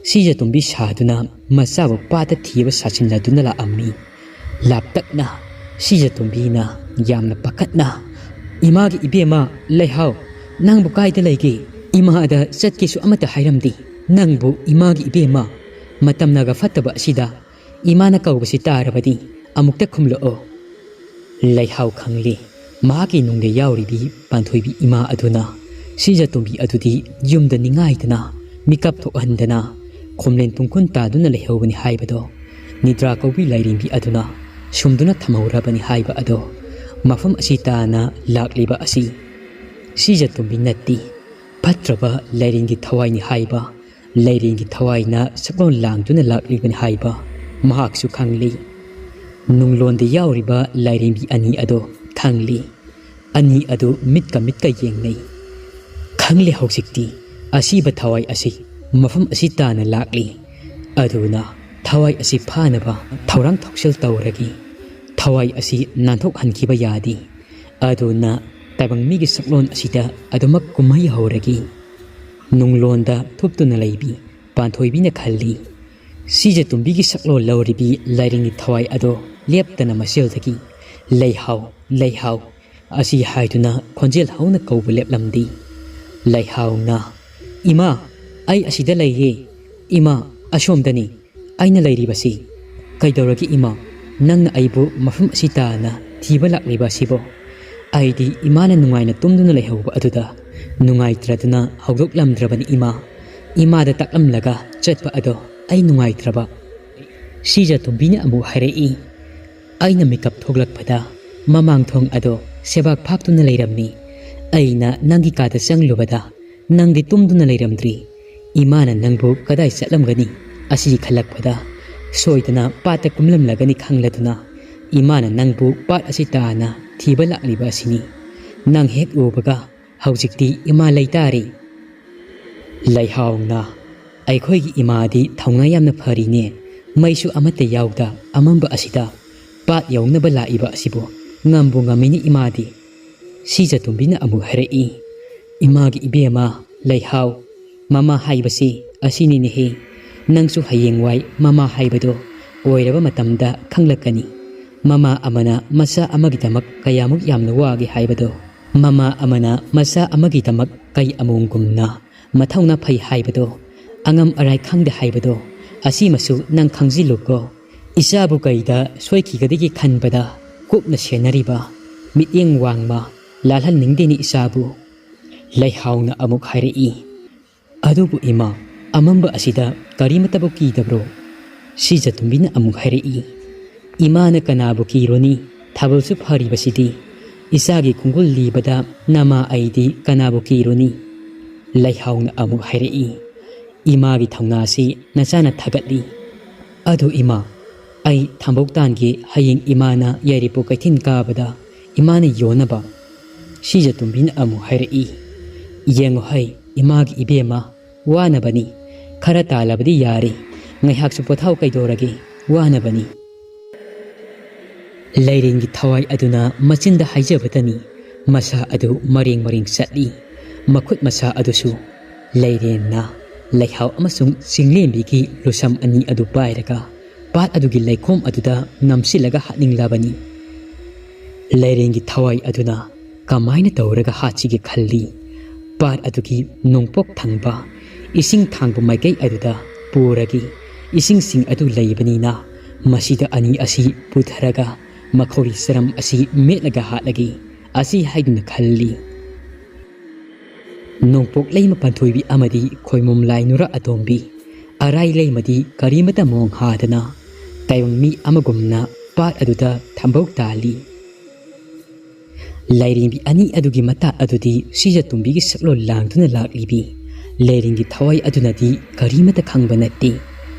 ꯁꯤꯖꯇꯣꯝꯕꯤ ꯁꯥꯗꯨꯅ ꯃꯆꯥꯕꯨ ꯄꯥꯠꯇ ꯊꯤꯕ ꯁꯥꯁꯤꯟꯅꯗꯨꯅ ꯂꯥꯛꯑꯝꯃꯤ꯫ ꯂꯥꯞꯇꯛꯅ ꯁꯤꯖꯇꯣꯝꯕꯤꯅ ꯌꯥꯝꯅ ꯄꯥꯈꯠꯅ, "ꯏꯃꯥꯒꯤ ꯏꯕꯦꯝꯃ ꯂꯩꯍꯥꯎ, ꯅꯪꯕꯨ ꯀꯥꯏꯗ ꯂꯩꯒꯦ? ꯏꯃꯥꯗ ꯆꯠꯀꯦꯁꯨ ꯑꯃꯠꯇ ꯍꯥꯏꯔꯝꯗꯦ꯫ ꯅꯪꯕꯨ ꯏꯃꯥꯒꯤ ꯏꯕꯦꯝꯃ ꯃꯇꯝꯅꯒ ꯐꯠꯇꯕ ꯑꯁꯤꯗ ꯏꯃꯥꯅ ꯀꯧꯕꯁꯤ ꯇꯥꯔꯕꯗꯤ ꯑꯃꯨꯛꯇ ꯈꯨꯝꯂꯛꯑꯣ"꯫ ꯂꯩꯍꯥꯎ ꯈꯪꯂꯤ꯫ ꯃꯍꯥꯛꯀꯤ ꯅꯨꯡꯗ ꯌꯥꯎꯔꯤꯕꯤ ꯄꯥꯟꯊꯣꯏꯕꯤ ꯏꯃꯥ ꯑꯗꯨꯅ ꯁꯤꯖꯇꯣꯝꯕꯤ ꯑꯗꯨꯗꯤ ꯌꯨꯝꯗ ꯅꯤꯡꯉꯥꯏꯗꯅ ꯃꯤꯀꯞ ꯊꯣꯛꯍꯟꯗꯅ ꯈꯣꯝꯂꯦꯟ ꯇꯨꯡꯈꯨꯟ ꯇꯥꯗꯨꯅ ꯂꯩꯍꯧꯕꯅꯤ ꯍꯥꯏꯕꯗꯣ ꯅꯤꯗ꯭ꯔꯥ ꯀꯧꯕꯤ ꯂꯥꯏꯔꯦꯝꯕꯤ ꯑꯗꯨꯅ ꯁꯨꯝꯗꯨꯅ ꯊꯝꯍꯧꯔꯕꯅꯤ ꯍꯥꯏꯕ ꯑꯗꯣ ꯃꯐꯝ ꯑꯁꯤ ꯇꯥꯅ ꯂꯥꯛꯂꯤꯕ ꯑꯁꯤ ꯁꯤꯖꯇꯣꯝꯕꯤ ꯅꯠꯇꯦ꯫ ꯐꯠꯇ꯭ꯔꯕ ꯂꯥꯏꯔꯦꯟꯒꯤ ꯊꯋꯥꯏꯅꯤ ꯍꯥꯏꯕ, ꯂꯥꯏꯔꯦꯟꯒꯤ ꯊꯋꯥꯏꯅ ꯁꯛꯂꯣꯟ ꯂꯥꯡꯗꯨꯅ ꯂꯥꯛꯂꯤꯕꯅꯤ ꯍꯥꯏꯕ ꯃꯍꯥꯛꯁꯨ ꯈꯪꯂꯤ꯫ ꯅꯨꯡꯂꯣꯟꯗ ꯌꯥꯎꯔꯤꯕ ꯂꯥꯏꯔꯦꯝꯕꯤ ꯑꯅꯤ ꯑꯗꯣ ꯈꯪꯂꯤ꯫ ꯑꯅꯤ ꯑꯗꯨ ꯃꯤꯠꯀ ꯃꯤꯠꯀ ꯌꯦꯡꯅꯩ꯫ ꯈꯪꯂꯦ ꯍꯧꯖꯤꯛꯇꯤ ꯑꯁꯤꯕ ꯊꯋꯥꯏ ꯑꯁꯤ ꯃꯐꯝ ꯑꯁꯤ ꯇꯥꯅ ꯂꯥꯛꯂꯤ꯫ ꯑꯗꯨꯅ ꯊꯋꯥꯏ ꯑꯁꯤ ꯐꯥꯅꯕ ꯊꯧꯔꯥꯡ ꯊꯧꯁꯤꯜ ꯇꯧꯔꯒꯦ꯫ ꯊꯋꯥꯏ ꯑꯁꯤ ꯅꯥꯟꯊꯣꯛꯍꯟꯈꯤꯕ ꯌꯥꯗꯦ꯫ ꯑꯗꯨꯅ ꯇꯥꯏꯕꯪ ꯃꯤꯒꯤ ꯁꯛꯂꯣꯟ ꯑꯁꯤꯗ ꯑꯗꯨꯃꯛ ꯀꯨꯝꯍꯩ ꯍꯧꯔꯒꯦ꯫ ꯅꯨꯡꯂꯣꯟꯗ ꯊꯨꯞꯇꯨꯅ ꯂꯩꯕꯤ ꯄꯥꯟꯊꯣꯏꯕꯤꯅ ꯈꯜꯂꯤ꯫ ꯁꯤꯖꯇꯣꯝꯕꯤꯒꯤ ꯁꯛꯂꯣꯟ ꯂꯧꯔꯤꯕꯤ ꯂꯥꯏꯔꯦꯟꯒꯤ ꯊꯋꯥꯏ ꯑꯗꯣ ꯂꯦꯞꯇꯅ ꯃꯁꯦꯜꯗꯒꯤ "ꯂꯩꯍꯥꯎ, ꯂꯩꯍꯥꯎ" ꯑꯁꯤ ꯍꯥꯏꯗꯨꯅ ꯈꯣꯟꯖꯦꯜ ꯍꯧꯅ ꯀꯧꯕ ꯂꯦꯞꯂꯝꯗꯦ꯫ ꯂꯩꯍꯥꯎꯅ, "ꯏꯃꯥ, ꯑꯩ ꯑꯁꯤꯗ ꯂꯩꯌꯦ꯫ ꯏꯃꯥ, ꯑꯁꯣꯝꯗꯅꯤ ꯑꯩꯅ ꯂꯩꯔꯤꯕꯁꯤ꯫ ꯀꯩꯗꯧꯔꯒꯦ ꯏꯃꯥ? ꯅꯪꯅ ꯑꯩꯕꯨ ꯃꯐꯝ ꯑꯁꯤ ꯇꯥꯅ ꯊꯤꯕ ꯂꯥꯛꯂꯤꯕ ꯑꯁꯤꯕꯣ?" "ꯑꯩꯗꯤ ꯏꯃꯥꯅ ꯅꯨꯡꯉꯥꯏꯅ ꯇꯨꯝꯗꯨꯅ ꯂꯩꯍꯧꯕ ꯑꯗꯨꯗ ꯅꯨꯡꯉꯥꯏꯇ꯭ꯔꯗꯨꯅ ꯍꯧꯗꯣꯛꯂꯝꯗ꯭ꯔꯕꯅꯤ ꯏꯃꯥ꯫ ꯏꯃꯥꯗ ꯇꯥꯛꯂꯝꯂꯒ ꯆꯠꯄ ꯑꯗꯣ ꯑꯩ ꯅꯨꯡꯉꯥꯏꯇ꯭ꯔꯕ"꯫ ꯁꯤꯖꯇꯣꯝꯕꯤꯅ ꯑꯃꯨꯛ ꯍꯥꯏꯔꯛꯏ, "ꯑꯩꯅ ꯃꯤꯀꯞ ꯊꯣꯛꯂꯛꯄꯗ ꯃꯃꯥꯡ ꯊꯣꯡ ꯑꯗꯣ ꯁꯦꯕꯥꯛ ꯐꯥꯛꯇꯨꯅ ꯂꯩꯔꯝꯃꯤ꯫ ꯑꯩꯅ ꯅꯪꯒꯤ ꯀꯥꯗ ꯆꯪꯂꯨꯕꯗ ꯅꯪꯗꯤ ꯇꯨꯝꯗꯨꯅ ꯂꯩꯔꯝꯗ꯭ꯔꯤ꯫ ꯏꯃꯥꯅ ꯅꯪꯕꯨ ꯀꯗꯥꯏ ꯆꯠꯂꯝꯒꯅꯤ ꯑꯁꯤ ꯈꯜꯂꯛꯄꯗ, ꯁꯣꯏꯗꯅ ꯄꯥꯠꯇ ꯀꯨꯝꯂꯝꯂꯒꯅꯤ ꯈꯪꯂꯗꯨꯅ, ꯏꯃꯥꯅ ꯅꯪꯕꯨ ꯄꯥꯠ ꯑꯁꯤ ꯇꯥꯅ ꯊꯤꯕ ꯂꯥꯛꯂꯤꯕ ꯑꯁꯤꯅꯤ꯫ ꯅꯪ ꯍꯦꯛ ꯎꯕꯒ ꯍꯧꯖꯤꯛꯇꯤ ꯏꯃꯥ ꯂꯩꯇꯥꯔꯦ꯫ ꯂꯩꯍꯥꯎꯅ, "ꯑꯩꯈꯣꯏꯒꯤ ꯏꯃꯥꯗꯤ ꯊꯧꯅꯥ ꯌꯥꯝꯅ ꯐꯔꯤꯅꯦ꯫ ꯃꯩꯁꯨ ꯑꯃꯠꯇ ꯌꯥꯎꯗ ꯑꯃꯝꯕ ꯑꯁꯤꯗ ꯄꯥꯠ ꯌꯧꯅꯕ ꯂꯥꯛꯏꯕ ꯑꯁꯤꯕꯨ ꯉꯝꯕꯨ ꯉꯝꯃꯤꯅꯤ ꯏꯃꯥꯗꯤ꯫" ꯁꯤꯖꯇꯣꯝꯕꯤꯅ ꯑꯃꯨꯛ ꯍꯥꯏꯔꯛꯏ, "ꯏꯃꯥꯒꯤ ꯏꯕꯦꯝꯃ, ꯂꯩꯍꯥꯎ, ꯃꯃꯥ ꯍꯥꯏꯕꯁꯤ ꯑꯁꯤꯅꯤꯅꯦꯍꯦ꯫ ꯅꯪꯁꯨ ꯍꯌꯦꯡꯋꯥꯏ ꯃꯃꯥ ꯍꯥꯏꯕꯗꯣ ꯑꯣꯏꯔꯕ ꯃꯇꯝꯗ ꯈꯪꯂꯛꯀꯅꯤ꯫ ꯃꯃꯥ ꯑꯃꯅ ꯃꯆꯥ ꯑꯃꯒꯤꯗꯃꯛ ꯀꯌꯥꯃꯨꯛ ꯌꯥꯝꯅ ꯋꯥꯒꯦ ꯍꯥꯏꯕꯗꯣ, ꯃꯃꯥ ꯑꯃꯅ ꯃꯆꯥ ꯑꯃꯒꯤꯗꯃꯛ ꯀꯩ ꯑꯃꯣꯝꯒꯨꯝꯅ ꯃꯊꯧꯅꯥ ꯐꯩ ꯍꯥꯏꯕꯗꯣ, ꯑꯉꯝ ꯑꯔꯥꯏ ꯈꯪꯗꯦ ꯍꯥꯏꯕꯗꯣ, ꯑꯁꯤꯃꯁꯨ ꯅꯪ ꯈꯪꯖꯤꯜꯂꯨꯀꯣ꯫ ꯏꯆꯥꯕꯨ ꯀꯩꯗ ꯁꯣꯏꯈꯤꯒꯗꯒꯦ ꯈꯟꯕꯗ ꯀꯨꯞꯅ ꯁꯦꯟꯅꯔꯤꯕ, ꯃꯤꯠꯌꯦꯡ ꯋꯥꯡꯃ, ꯂꯥꯜꯍꯟꯅꯤꯡꯗꯦꯅꯤ ꯏꯆꯥꯕꯨ꯫" ꯂꯩꯍꯥꯎꯅ ꯑꯃꯨꯛ ꯍꯥꯏꯔꯛꯏ, "ꯑꯗꯨꯕꯨ ꯏꯃꯥ, ꯑꯃꯝꯕ ꯑꯁꯤꯗ ꯀꯔꯤꯃꯠꯇꯕꯨ ꯀꯤꯗꯕ꯭ꯔꯣ?" ꯁꯤꯖꯇꯣꯝꯕꯤꯅ ꯑꯃꯨꯛ ꯍꯥꯏꯔꯛꯏ, "ꯏꯃꯥꯅ ꯀꯅꯥꯕꯨ ꯀꯤꯔꯨꯅꯤ? ꯊꯥꯕꯜꯁꯨ ꯐꯔꯤꯕꯁꯤꯗꯤ꯫ ꯏꯆꯥꯒꯤ ꯈꯣꯡꯒꯨꯜ ꯂꯤꯕꯗ ꯅꯃꯥ ꯑꯩꯗꯤ ꯀꯅꯥꯕꯨ ꯀꯤꯔꯨꯅꯤ?" ꯂꯩꯍꯥꯎꯅ ꯑꯃꯨꯛ ꯍꯥꯏꯔꯛꯏ, "ꯏꯃꯥꯒꯤ ꯊꯧꯅꯥꯁꯤ ꯅꯆꯥꯅ ꯊꯥꯒꯠꯂꯤ꯫ ꯑꯗꯨ ꯏꯃꯥ, ꯑꯩ ꯊꯝꯕꯧ ꯇꯥꯟꯒꯦ, ꯍꯌꯦꯡ ꯏꯃꯥꯅ ꯌꯥꯏꯔꯤꯄꯣꯛ ꯀꯩꯊꯦꯜ ꯀꯥꯕꯗ ꯏꯃꯥꯅ ꯌꯣꯟꯅꯕ꯫" ꯁꯤꯖꯇꯣꯝꯕꯤꯅ ꯑꯃꯨꯛ ꯍꯥꯏꯔꯛꯏ, "ꯌꯦꯡꯉꯨ ꯍꯩ, ꯏꯃꯥꯒꯤ ꯏꯕꯦꯝꯃ, ꯋꯥꯅꯕꯅꯤ꯫ ꯈꯔ ꯇꯥꯜꯂꯕꯗꯤ ꯌꯥꯔꯦ꯫ ꯉꯥꯏꯍꯥꯛꯁꯨ ꯄꯣꯊꯥꯎ ꯀꯩꯗꯧꯔꯒꯦ, ꯋꯥꯅꯕꯅꯤ꯫" ꯂꯩꯔꯦꯟꯒꯤ ꯊꯋꯥꯏ ꯑꯗꯨꯅ ꯃꯆꯤꯟꯗ ꯍꯥꯏꯖꯕꯇꯅꯤ, ꯃꯁꯥ ꯑꯗꯨ ꯃꯔꯦꯡ ꯃꯔꯦꯡ ꯆꯠꯂꯤ꯫ ꯃꯈꯨꯠ ꯃꯁꯥ ꯑꯗꯨꯁꯨ ꯂꯩꯔꯦꯟꯅ ꯂꯩꯍꯥꯎ ꯑꯃꯁꯨꯡ ꯆꯤꯡꯂꯦꯝꯕꯤꯒꯤ ꯂꯨꯁꯝ ꯑꯅꯤ ꯑꯗꯨ ꯄꯥꯏꯔꯒ ꯄꯥꯠ ꯑꯗꯨꯒꯤ ꯂꯩꯈꯣꯝ ꯑꯗꯨꯗ ꯅꯝꯁꯤꯜꯂꯒ ꯍꯥꯠꯅꯤꯡꯂꯕꯅꯤ꯫ ꯂꯩꯔꯦꯟꯒꯤ ꯊꯋꯥꯏ ꯑꯗꯨꯅ ꯀꯃꯥꯏꯅ ꯇꯧꯔꯒ ꯍꯥꯠꯁꯤꯒꯦ ꯈꯜꯂꯤ꯫ ꯄꯥꯠ ꯑꯗꯨꯒꯤ ꯅꯣꯡꯄꯣꯛ ꯊꯪꯕ ꯏꯁꯤꯡ ꯊꯥꯡꯕ ꯃꯥꯏꯀꯩ ꯑꯗꯨꯗ ꯄꯨꯔꯒꯦ꯫ ꯏꯁꯤꯡꯁꯤꯡ ꯑꯗꯨ ꯂꯩꯕꯅꯤꯅ ꯃꯁꯤꯗ ꯑꯅꯤ ꯑꯁꯤ ꯄꯨꯊꯔꯒ ꯃꯈꯧꯔꯤ ꯆꯔꯝ ꯑꯁꯤ ꯃꯦꯠꯂꯒ ꯍꯥꯠꯂꯒꯦ, ꯑꯁꯤ ꯍꯥꯏꯗꯨꯅ ꯈꯜꯂꯤ꯫ ꯅꯣꯡꯄꯣꯛ ꯂꯩꯃ ꯄꯥꯟꯊꯣꯏꯕꯤ ꯑꯃꯗꯤ ꯈꯣꯏꯃꯨꯝ ꯂꯥꯏ ꯅꯨꯔꯥ ꯑꯇꯣꯝꯕꯤ, ꯑꯔꯥꯏ ꯂꯩꯃꯗꯤ ꯀꯔꯤꯃꯇ ꯃꯣꯡ ꯍꯥꯗꯅ ꯇꯥꯏꯕꯪ ꯃꯤ ꯑꯃꯒꯨꯝꯅ ꯄꯥꯠ ꯑꯗꯨꯗ ꯊꯝꯕꯧ ꯇꯥꯜꯂꯤ꯫ ꯂꯥꯏꯔꯦꯝꯕꯤ ꯑꯅꯤ ꯑꯗꯨꯒꯤ ꯃꯇꯥ ꯑꯗꯨꯗꯤ ꯁꯤꯖꯇꯣꯝꯕꯤꯒꯤ ꯁꯛꯂꯣꯟ ꯂꯥꯡꯗꯨꯅ ꯂꯥꯛꯂꯤꯕꯤ ꯂꯥꯏꯔꯦꯟꯒꯤ ꯊꯋꯥꯏ ꯑꯗꯨꯅꯗꯤ ꯀꯔꯤꯃꯠꯇ ꯈꯪꯕ ꯅꯠꯇꯦ꯫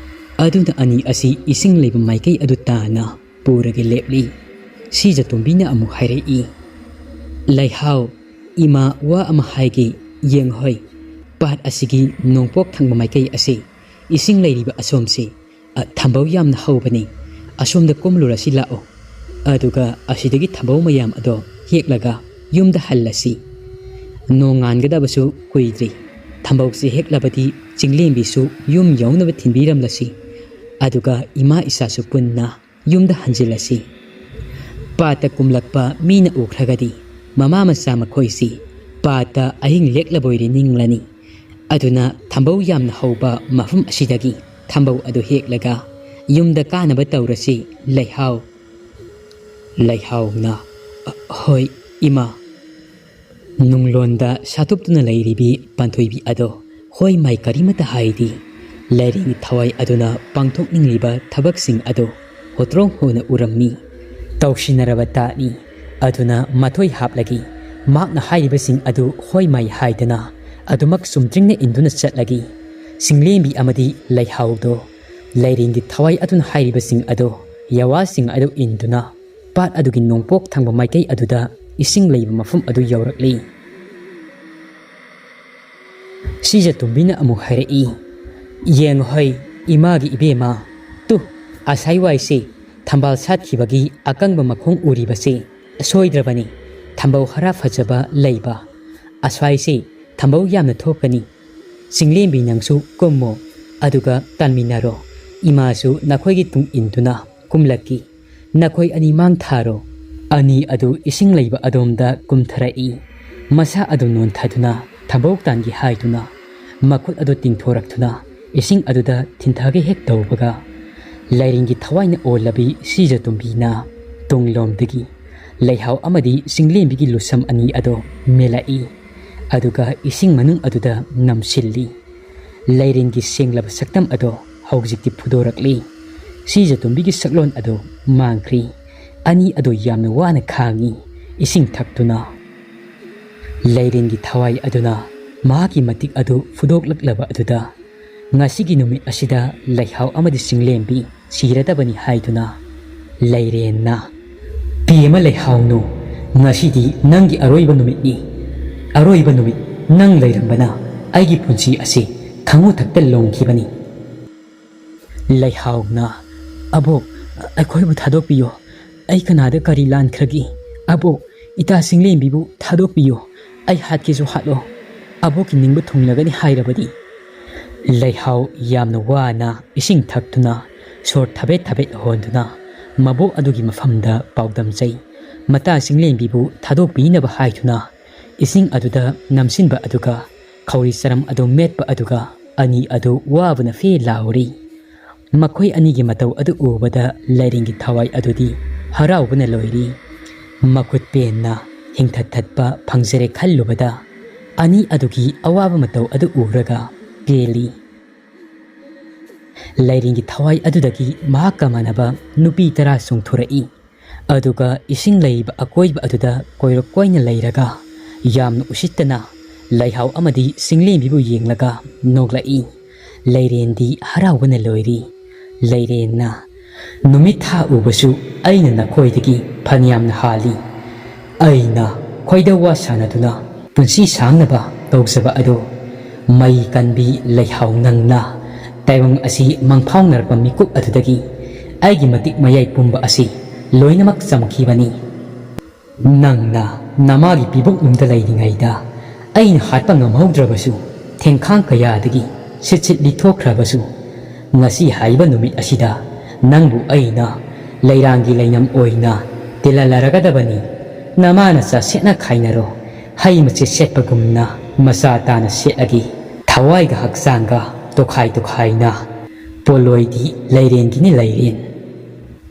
ꯑꯗꯨꯅ ꯑꯅꯤ ꯑꯁꯤ ꯏꯁꯤꯡ ꯂꯩꯕ ꯃꯥꯏꯀꯩ ꯑꯗꯨ ꯇꯥꯅ ꯄꯨꯔꯒ ꯂꯦꯞꯂꯤ꯫ ꯁꯤꯖꯇꯣꯝꯕꯤꯅ ꯑꯃꯨꯛ ꯍꯥꯏꯔꯛꯏ, "ꯂꯩꯍꯥꯎ, ꯏꯃꯥ ꯋꯥ ꯑꯃ ꯍꯥꯏꯒꯦ, ꯌꯦꯡꯍꯣꯏ, ꯄꯥꯠ ꯑꯁꯤꯒꯤ ꯅꯣꯡꯄꯣꯛ ꯊꯪꯕ ꯃꯥꯏꯀꯩ ꯑꯁꯤ ꯏꯁꯤꯡ ꯂꯩꯔꯤꯕ ꯑꯁꯣꯝꯁꯤ, ꯑ, ꯊꯝꯕꯧ ꯌꯥꯝꯅ ꯍꯧꯕꯅꯤ꯫ ꯑꯁꯣꯝꯗ ꯀꯨꯝꯂꯨꯔꯁꯤ ꯂꯥꯛꯑꯣ꯫ ꯑꯗꯨꯒ ꯑꯁꯤꯗꯒꯤ ꯊꯝꯕꯧ ꯃꯌꯥꯝ ꯑꯗꯣ ꯍꯦꯛꯂꯒ ꯌꯨꯝꯗ ꯍꯜꯂꯁꯤ꯫ ꯅꯣꯡꯉꯥꯟꯒꯗꯕꯁꯨ ꯀꯨꯏꯗ꯭ꯔꯤ꯫ ꯊꯝꯕꯧꯁꯤ ꯍꯦꯛꯂꯕꯗꯤ ꯆꯤꯡꯂꯦꯝꯕꯤꯁꯨ ꯌꯨꯝ ꯌꯧꯅꯕ ꯊꯤꯟꯕꯤꯔꯝꯂꯁꯤ꯫ ꯑꯗꯨꯒ ꯏꯃꯥ ꯏꯆꯥꯁꯨ ꯄꯨꯟꯅ ꯌꯨꯝꯗ ꯍꯟꯖꯤꯜꯂꯁꯤ꯫ ꯄꯥꯠꯇ ꯀꯨꯝꯂꯛꯄ ꯃꯤꯅ ꯎꯈ꯭ꯔꯒꯗꯤ ꯃꯃꯥ ꯃꯆꯥ ꯃꯈꯣꯏꯁꯤ ꯄꯥꯠꯇ ꯑꯍꯤꯡ ꯂꯦꯛꯂꯕꯣꯏꯔꯦ ꯅꯤꯡꯂꯅꯤ꯫ ꯑꯗꯨꯅ ꯊꯝꯕꯧ ꯌꯥꯝꯅ ꯍꯧꯕ ꯃꯐꯝ ꯑꯁꯤꯗꯒꯤ ꯊꯝꯕꯧ ꯑꯗꯨ ꯍꯦꯛꯂꯒ ꯌꯨꯝꯗ ꯀꯥꯅꯕ ꯇꯧꯔꯁꯤ, ꯂꯩꯍꯥꯎ꯫" ꯂꯩꯍꯥꯎꯅ, "ꯑ, ꯍꯣꯏ, ꯏꯃꯥ꯫" ꯅꯨꯡꯂꯣꯟꯗ ꯁꯥꯇꯨꯞꯇꯨꯅ ꯂꯩꯔꯤꯕꯤ ꯄꯥꯟꯊꯣꯏꯕꯤ ꯑꯗꯣ ꯍꯣꯏ ꯃꯥꯏ ꯀꯔꯤꯃꯠꯇ ꯍꯥꯏꯗꯦ꯫ ꯂꯥꯏꯔꯦꯟꯒꯤ ꯊꯋꯥꯏ ꯑꯗꯨꯅ ꯄꯥꯡꯊꯣꯛꯅꯤꯡꯂꯤꯕ ꯊꯕꯛꯁꯤꯡ ꯑꯗꯨ ꯍꯣꯇ꯭ꯔꯣꯡ ꯍꯣꯅ ꯎꯔꯝꯃꯤ꯫ ꯇꯧꯁꯤꯟꯅꯔꯕ ꯇꯥꯠꯅꯤ꯫ ꯑꯗꯨꯅ ꯃꯊꯣꯏ ꯍꯥꯞꯂꯒꯦ꯫ ꯃꯍꯥꯛꯅ ꯍꯥꯏꯔꯤꯕꯁꯤꯡ ꯑꯗꯨ ꯍꯣꯏ ꯃꯥꯏ ꯍꯥꯏꯗꯅ ꯑꯗꯨꯃꯛ ꯆꯨꯝꯗ꯭ꯔꯤꯡꯅ ꯏꯟꯗꯨꯅ ꯆꯠꯂꯒꯦ꯫ ꯆꯤꯡꯂꯦꯝꯕꯤ ꯑꯃꯗꯤ ꯂꯩꯍꯥꯎꯗꯣ ꯂꯥꯏꯔꯦꯟꯒꯤ ꯊꯋꯥꯏ ꯑꯗꯨꯅ ꯍꯥꯏꯔꯤꯕꯁꯤꯡ ꯑꯗꯣ ꯌꯥꯋꯥꯁꯤꯡ ꯑꯗꯨ ꯏꯟꯗꯨꯅ ꯄꯥꯠ ꯑꯗꯨꯒꯤ ꯅꯣꯡꯄꯣꯛ ꯊꯪꯕ ꯃꯥꯏꯀꯩ ꯑꯗꯨꯗ ꯏꯁꯤꯡ ꯂꯩꯕ ꯃꯐꯝ ꯑꯗꯨ ꯌꯧꯔꯛꯂꯤ꯫ ꯁꯤꯖꯇꯣꯝꯕꯤꯅ ꯑꯃꯨꯛ ꯍꯥꯏꯔꯛꯏ, "ꯌꯦꯡꯉꯨ ꯍꯩ, ꯏꯃꯥꯒꯤ ꯏꯕꯦꯝꯃ, ꯇꯨ, ꯑꯁꯥꯏ ꯋꯥꯏꯁꯤ ꯊꯝꯕꯥꯜ ꯁꯥꯠꯈꯤꯕꯒꯤ ꯑꯀꯪꯕ ꯃꯈꯣꯡ ꯎꯔꯤꯕꯁꯤ ꯁꯣꯏꯗ꯭ꯔꯕꯅꯤ꯫ ꯊꯝꯕꯧ ꯍꯥꯔ ꯐꯖꯕ ꯂꯩꯕ꯫ ꯑꯁ꯭ꯋꯥꯏꯁꯤ ꯊꯝꯕꯧ ꯌꯥꯝꯅ ꯊꯣꯛꯀꯅꯤ꯫ ꯆꯤꯡꯂꯦꯝꯕꯤ ꯅꯪꯁꯨ ꯀꯨꯝꯃꯣ, ꯑꯗꯨꯒ ꯇꯥꯟꯃꯤꯟꯅꯔꯣ꯫ ꯏꯃꯥꯁꯨ ꯅꯈꯣꯏꯒꯤ ꯇꯨꯡ ꯏꯟꯗꯨꯅ ꯀꯨꯝꯂꯛꯈꯤ꯫ ꯅꯈꯣꯏ ꯑꯅꯤ ꯃꯥꯡ ꯊꯥꯔꯣ꯫" ꯑꯅꯤ ꯑꯗꯨ ꯏꯁꯤꯡ ꯂꯩꯕ ꯑꯗꯣꯝꯗ ꯀꯨꯝꯊꯔꯛꯏ꯫ ꯃꯁꯥ ꯑꯗꯨ ꯅꯣꯟꯊꯗꯨꯅ ꯊꯝꯕꯧ ꯇꯥꯟꯒꯦ ꯍꯥꯏꯗꯨꯅ ꯃꯈꯨꯠ ꯑꯗꯨ ꯇꯤꯡꯊꯣꯔꯛꯇꯨꯅ ꯏꯁꯤꯡ ꯑꯗꯨꯗ ꯊꯤꯟꯊꯒꯦ ꯍꯦꯛ ꯇꯧꯕꯒ ꯂꯥꯏꯔꯦꯟꯒꯤ ꯊꯋꯥꯏꯅ ꯑꯣꯜꯂꯕꯤ ꯁꯤꯖꯇꯣꯝꯕꯤꯅ ꯇꯨꯡꯂꯣꯝꯗꯒꯤ ꯂꯩꯍꯥꯎ ꯑꯃꯗꯤ ꯆꯤꯡꯂꯦꯝꯕꯤꯒꯤ ꯂꯨꯁꯝ ꯑꯅꯤ ꯑꯗꯣ ꯃꯦꯜꯂꯛꯏ꯫ ꯑꯗꯨꯒ ꯏꯁꯤꯡ ꯃꯅꯨꯡ ꯑꯗꯨꯗ ꯅꯝꯁꯤꯜꯂꯤ꯫ ꯂꯥꯏꯔꯦꯟꯒꯤ ꯁꯦꯡꯂꯕ ꯁꯛꯇꯝ ꯑꯗꯣ ꯍꯧꯖꯤꯛꯇꯤ ꯐꯨꯗꯣꯔꯛꯂꯤ꯫ ꯁꯤꯖꯇꯣꯝꯕꯤꯒꯤ ꯁꯛꯂꯣꯟ ꯑꯗꯨ ꯃꯥꯡꯈ꯭ꯔꯤ꯫ ꯑꯅꯤ ꯑꯗꯨ ꯌꯥꯝꯅ ꯋꯥꯅ ꯈꯥꯡꯉꯤ꯫ ꯏꯁꯤꯡ ꯊꯛꯇꯨꯅ꯫ ꯂꯩꯔꯦꯟꯒꯤ ꯊꯋꯥꯏ ꯑꯗꯨꯅ ꯃꯍꯥꯛꯀꯤ ꯃꯇꯤꯛ ꯑꯗꯨ ꯐꯨꯗꯣꯛꯂꯛꯂꯕ ꯑꯗꯨꯗ, ꯉꯁꯤꯒꯤ ꯅꯨꯃꯤꯠ ꯑꯁꯤꯗ ꯂꯩꯍꯥꯎ ꯑꯃꯗꯤ ꯆꯤꯡꯂꯦꯝꯕꯤ ꯁꯤꯔꯗꯕꯅꯤ ꯍꯥꯏꯗꯨꯅ, ꯂꯩꯔꯦꯟꯅ, "ꯄꯦꯃ ꯂꯩꯍꯥꯎꯅꯨ, ꯉꯁꯤꯗꯤ ꯅꯪꯒꯤ ꯑꯔꯣꯏꯕ ꯅꯨꯃꯤꯠꯅꯤ꯫ ꯑꯔꯣꯏꯕ ꯅꯨꯃꯤꯠ ꯅꯪ ꯂꯩꯔꯝꯕꯅ ꯑꯩꯒꯤ ꯄꯨꯟꯁꯤ ꯑꯁꯤ ꯈꯪꯉꯨ ꯊꯛꯇ ꯂꯣꯡꯈꯤꯕꯅꯤ"꯫ ꯂꯩꯍꯥꯎꯅ, "ꯑꯕꯣꯛ, ꯑꯩꯈꯣꯏꯕꯨ ꯊꯥꯗꯣꯛꯄꯤꯌꯨ꯫ ꯑꯩ ꯀꯅꯥꯗ ꯀꯔꯤ ꯂꯥꯟꯈ꯭ꯔꯒꯦ? ꯑꯕꯣꯛ, ꯏꯇꯥ ꯆꯤꯡꯂꯦꯝꯕꯤꯕꯨ ꯊꯥꯗꯣꯛꯄꯤꯌꯨ꯫ ꯑꯩ ꯍꯥꯠꯀꯦꯁꯨ ꯍꯥꯠꯂꯣ꯫ ꯑꯕꯣꯛꯀꯤ ꯅꯤꯡꯕ ꯊꯨꯡꯂꯒꯅꯤ ꯍꯥꯏꯔꯕꯗꯤ"꯫ ꯂꯩꯍꯥꯎ ꯌꯥꯝꯅ ꯋꯥꯅ ꯏꯁꯤꯡ ꯊꯛꯇꯨꯅ ꯁꯣꯔ ꯊꯕꯦꯠ ꯊꯕꯦꯠ ꯍꯣꯟꯗꯨꯅ ꯃꯕꯣꯛ ꯑꯗꯨꯒꯤ ꯃꯐꯝꯗ ꯄꯥꯎꯗꯝꯖꯩ꯫ ꯃꯇꯥ ꯆꯤꯡꯂꯦꯝꯕꯤꯕꯨ ꯊꯥꯗꯣꯛꯄꯤꯅꯕ ꯍꯥꯏꯗꯨꯅ ꯏꯁꯤꯡ ꯑꯗꯨꯗ ꯅꯝꯁꯤꯟꯕ ꯑꯗꯨꯒ ꯈꯧꯔꯤ ꯆꯔꯝ ꯑꯗꯨ ꯃꯦꯠꯄ ꯑꯗꯨꯒ ꯑꯅꯤ ꯑꯗꯨ ꯋꯥꯕꯅ ꯐꯦ ꯂꯥꯎꯔꯤ꯫ ꯃꯈꯣꯏ ꯑꯅꯤꯒꯤ ꯃꯇꯧ ꯑꯗꯨ ꯎꯕꯗ ꯂꯩꯔꯦꯟꯒꯤ ꯊꯋꯥꯏ ꯑꯗꯨꯗꯤ ꯍꯔꯥꯎꯕꯅ ꯂꯣꯏꯔꯤ꯫ ꯃꯈꯨꯠ ꯄꯦꯟꯅ ꯍꯤꯡꯊꯠ ꯊꯠꯄ ꯐꯪꯖꯔꯦ ꯈꯜꯂꯨꯕꯗ ꯑꯅꯤ ꯑꯗꯨꯒꯤ ꯑꯋꯥꯕ ꯃꯇꯧ ꯑꯗꯨ ꯎꯔꯒ ꯄꯦꯜꯂꯤ꯫ ꯂꯩꯔꯦꯟꯒꯤ ꯊꯋꯥꯏ ꯑꯗꯨꯗꯒꯤ ꯃꯍꯥꯛꯀ ꯃꯥꯟꯅꯕ ꯅꯨꯄꯤ ꯇꯔꯥ ꯆꯣꯡꯊꯣꯔꯛꯏ꯫ ꯑꯗꯨꯒ ꯏꯁꯤꯡ ꯂꯩꯔꯤꯕ ꯑꯀꯣꯏꯕ ꯑꯗꯨꯗ ꯀꯣꯏꯔꯣꯛ ꯀꯣꯏꯅ ꯂꯩꯔꯒ ꯌꯥꯝꯅ ꯎꯁꯤꯠꯇꯅ ꯂꯩꯍꯥꯎ ꯑꯃꯗꯤ ꯆꯤꯡꯂꯦꯝꯕꯤꯕꯨ ꯌꯦꯡꯂꯒ ꯅꯣꯛꯂꯛꯏ꯫ ꯂꯩꯔꯦꯟꯗꯤ ꯍꯔꯥꯎꯕꯅ ꯂꯣꯏꯔꯤ꯫ ꯂꯩꯔꯦꯟꯅ, "ꯅꯨꯃꯤꯠ ꯊꯥ ꯎꯕꯁꯨ ꯑꯩꯅ ꯅꯈꯣꯏꯗꯒꯤ ꯐꯅꯌꯥꯝꯅ ꯍꯥꯜꯂꯤ꯫ ꯑꯩꯅ ꯈꯣꯏꯗꯧ ꯋꯥ ꯁꯥꯟꯅꯗꯨꯅ ꯄꯨꯟꯁꯤ ꯁꯥꯡꯅꯕ ꯇꯧꯖꯕ ꯑꯗꯣ ꯃꯩ ꯀꯟꯕꯤ ꯂꯩꯍꯥꯎ ꯅꯪꯅ ꯇꯥꯏꯕꯪ ꯑꯁꯤ ꯃꯪꯐꯥꯎꯅꯔꯛꯄ ꯃꯤꯀꯨꯞ ꯑꯗꯨꯗꯒꯤ ꯑꯩꯒꯤ ꯃꯇꯤꯛ ꯃꯌꯥꯏ ꯄꯨꯝꯕ ꯑꯁꯤ ꯂꯣꯏꯅꯃꯛ ꯆꯝꯈꯤꯕꯅꯤ꯫ ꯅꯪꯅ ꯅꯃꯥꯒꯤ ꯄꯤꯕꯨꯛꯅꯨꯡꯗ ꯂꯩꯔꯤꯉꯩꯗ ꯑꯩꯅ ꯍꯥꯠꯄ ꯉꯝꯍꯧꯗ꯭ꯔꯕꯁꯨ ꯊꯦꯡꯈꯥꯡ ꯀꯌꯥꯗꯒꯤ ꯁꯤꯠ ꯁꯤꯠ ꯂꯤꯊꯣꯛꯈ꯭ꯔꯕꯁꯨ ꯉꯁꯤ ꯍꯥꯏꯕ ꯅꯨꯃꯤꯠ ꯑꯁꯤꯗ ꯅꯪꯕꯨ ꯑꯩꯅ ꯂꯩꯔꯥꯡꯒꯤ ꯂꯩꯅꯝ ꯑꯣꯏꯅ ꯇꯤꯜꯍꯜꯂꯔꯒꯗꯕꯅꯤ꯫ ꯅꯃꯥꯅ ꯆꯥ ꯁꯦꯠꯅ ꯈꯥꯏꯅꯔꯣ, ꯍꯩ ꯃꯆꯦꯠ ꯁꯦꯠꯄꯒꯨꯝꯅ ꯃꯆꯥ ꯇꯥꯅ ꯁꯦꯠꯂꯒꯦ꯫ ꯊꯋꯥꯏꯒ ꯍꯛꯆꯥꯡꯒ ꯇꯣꯈꯥꯏ ꯇꯣꯈꯥꯏꯅ ꯄꯣꯂꯣꯏꯗꯤ ꯂꯩꯔꯦꯟꯒꯤꯅꯤ ꯂꯩꯔꯦꯟ꯫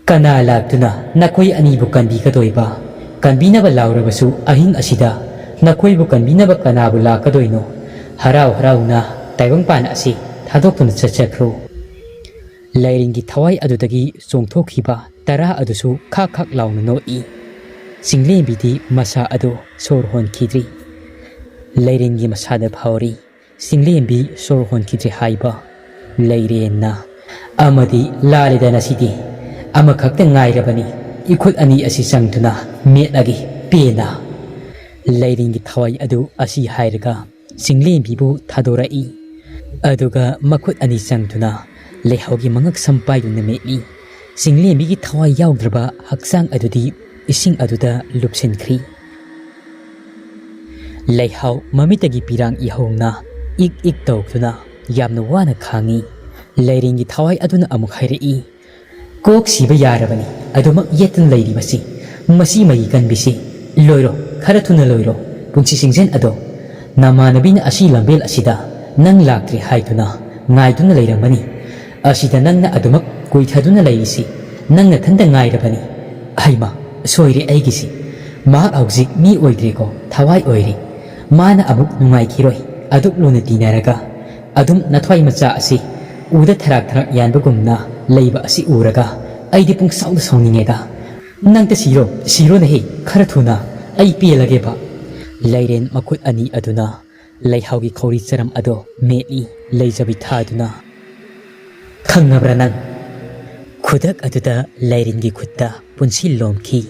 ꯀꯅꯥ ꯂꯥꯛꯇꯨꯅ ꯅꯈꯣꯏ ꯑꯅꯤꯕꯨ ꯀꯟꯕꯤꯒꯗꯣꯏꯕ? ꯀꯟꯕꯤꯅꯕ ꯂꯥꯎꯔꯕꯁꯨ ꯑꯍꯤꯡ ꯑꯁꯤꯗ ꯅꯈꯣꯏꯕꯨ ꯀꯟꯕꯤꯅꯕ ꯀꯅꯥꯕꯨ ꯂꯥꯛꯀꯗꯣꯏꯅꯣ? ꯍꯔꯥꯎ ꯍꯔꯥꯎꯅ ꯇꯥꯏꯕꯪꯄꯥꯟ ꯑꯁꯤ ꯊꯥꯗꯣꯛꯇꯨꯅ ꯆꯠꯆꯈ꯭ꯔꯣ"꯫ ꯂꯩꯔꯦꯟꯒꯤ ꯊꯋꯥꯏ ꯑꯗꯨꯗꯒꯤ ꯆꯣꯡꯊꯣꯛꯈꯤꯕ ꯇꯔꯥ ꯑꯗꯨꯁꯨ ꯈꯥꯛ ꯈꯥꯛ ꯂꯥꯎꯅ ꯅꯣꯛꯏ꯫ ꯆꯤꯡꯂꯦꯝꯕꯤꯗꯤ ꯃꯁꯥ ꯑꯗꯨ ꯁꯣꯔ ꯍꯣꯟꯈꯤꯗ꯭ꯔꯤ꯫ ꯂꯩꯔꯦꯟꯒꯤ ꯃꯁꯥꯗ ꯐꯥꯎꯔꯤ꯫ ꯆꯤꯡꯂꯦꯝꯕꯤ ꯁꯣꯔ ꯍꯣꯟꯈꯤꯗ꯭ꯔꯦ ꯍꯥꯏꯕ꯫ ꯂꯩꯔꯦꯟꯅ, "ꯑꯃꯗꯤ ꯂꯥꯜꯂꯦꯗ ꯅꯁꯤꯗꯤ꯫ ꯑꯃꯈꯛꯇ ꯉꯥꯏꯔꯕꯅꯤ꯫ ꯏꯈꯨꯠ ꯑꯅꯤ ꯑꯁꯤ ꯆꯪꯗꯨꯅ ꯃꯦꯠꯂꯒꯦ ꯄꯦꯟꯅ꯫" ꯂꯩꯔꯦꯟꯒꯤ ꯊꯋꯥꯏ ꯑꯗꯨ ꯑꯁꯤ ꯍꯥꯏꯔꯒ ꯆꯤꯡꯂꯦꯝꯕꯤꯕꯨ ꯊꯥꯗꯣꯔꯛꯏ꯫ ꯑꯗꯨꯒ ꯃꯈꯨꯠ ꯑꯅꯤ ꯆꯪꯗꯨꯅ ꯂꯩꯍꯥꯎꯒꯤ ꯃꯉꯛ ꯁꯝ ꯄꯥꯏꯗꯨꯅ ꯃꯦꯠꯂꯤ꯫ ꯆꯤꯡꯂꯦꯝꯕꯤꯒꯤ ꯊꯋꯥꯏ ꯌꯥꯎꯗ꯭ꯔꯕ ꯍꯛꯆꯥꯡ ꯑꯗꯨꯗꯤ ꯏꯁꯤꯡ ꯑꯗꯨꯗ ꯂꯨꯞꯁꯤꯟꯈ꯭ꯔꯤ꯫ ꯂꯩꯍꯥꯎ ꯃꯃꯤꯠꯇꯒꯤ ꯄꯤꯔꯥꯡ ꯏꯍꯧꯅ ꯏꯛ ꯏꯛ ꯇꯧꯗꯨꯅ ꯌꯥꯝꯅ ꯋꯥꯅ ꯈꯥꯡꯉꯤ꯫ ꯂꯩꯔꯦꯟꯒꯤ ꯊꯋꯥꯏ ꯑꯗꯨꯅ ꯑꯃꯨꯛ ꯍꯥꯏꯔꯛꯏ, "ꯀꯣꯛ ꯁꯤꯕ ꯌꯥꯔꯕꯅꯤ ꯑꯗꯨꯃꯛ ꯌꯦꯠꯇꯨꯅ ꯂꯩꯔꯤꯕꯁꯤ꯫ ꯃꯁꯤ ꯃꯌꯤ ꯀꯟꯕꯤꯁꯤ꯫ ꯂꯣꯏꯔꯣ, ꯈꯔ ꯊꯨꯅ ꯂꯣꯏꯔꯣ꯫ ꯄꯨꯟꯁꯤ ꯁꯤꯡꯖꯦꯜ ꯑꯗꯣ, ꯅꯃꯥꯟꯅꯕꯤꯅ ꯑꯁꯤ ꯂꯝꯕꯦꯜ ꯑꯁꯤꯗ ꯅꯪ ꯂꯥꯛꯇ꯭ꯔꯤ ꯍꯥꯏꯗꯨꯅ ꯉꯥꯏꯗꯨꯅ ꯂꯩꯔꯝꯒꯅꯤ꯫ ꯑꯁꯤꯗ ꯅꯪꯅ ꯑꯗꯨꯃꯛ ꯀꯨꯏꯊꯗꯨꯅ ꯂꯩꯔꯤꯁꯤ ꯅꯪ ꯅꯊꯟꯇ ꯉꯥꯏꯔꯕꯅꯤ꯫ ꯍꯩꯃꯥ, ꯁꯣꯏꯔꯦ ꯑꯩꯒꯤꯁꯤ꯫ ꯃꯍꯥꯛ ꯍꯧꯖꯤꯛ ꯃꯤ ꯑꯣꯏꯗ꯭ꯔꯦꯀꯣ, ꯊꯋꯥꯏ ꯑꯣꯏꯔꯦ꯫ ꯃꯥꯅ ꯑꯃꯨꯛ ꯅꯨꯡꯉꯥꯏꯈꯤꯔꯣꯏ꯫ ꯑꯗꯨꯛ ꯂꯨꯅ ꯇꯤꯟꯅꯔꯒ ꯑꯗꯨꯝ ꯅꯊ꯭ꯋꯥꯏ ꯃꯆꯥ ꯑꯁꯤ ꯎꯗ ꯊꯔꯥꯛ ꯊꯔꯥꯛ ꯌꯥꯟꯕꯒꯨꯝꯅ ꯂꯩꯕ ꯑꯁꯤ ꯎꯔꯒ ꯑꯩꯗꯤ ꯄꯨꯡꯁꯥꯎꯗ ꯁꯥꯎꯅꯤꯡꯉꯦꯗ꯫ ꯅꯪꯇ ꯁꯤꯔꯣ, ꯁꯤꯔꯣꯅꯦꯍꯦ, ꯈꯔ ꯊꯨꯅ꯫ ꯑꯩ ꯄꯦꯜꯂꯒꯦꯕ꯫" ꯂꯩꯔꯦꯟ ꯃꯈꯨꯠ ꯑꯅꯤ ꯑꯗꯨꯅ ꯂꯩꯍꯥꯎꯒꯤ ꯈꯧꯔꯤ ꯆꯔꯝ ꯑꯗꯣ ꯃꯦꯠꯂꯤ, ꯂꯩꯖꯕꯤ ꯊꯥꯗꯨꯅ꯫ "ꯈꯪꯉꯕ꯭ꯔꯥ ꯅꯪ?" ꯈꯨꯗꯛ ꯑꯗꯨꯗ ꯂꯩꯔꯦꯟꯒꯤ ꯈꯨꯠꯇ ꯄꯨꯟꯁꯤꯜꯂꯣꯝꯈꯤ꯫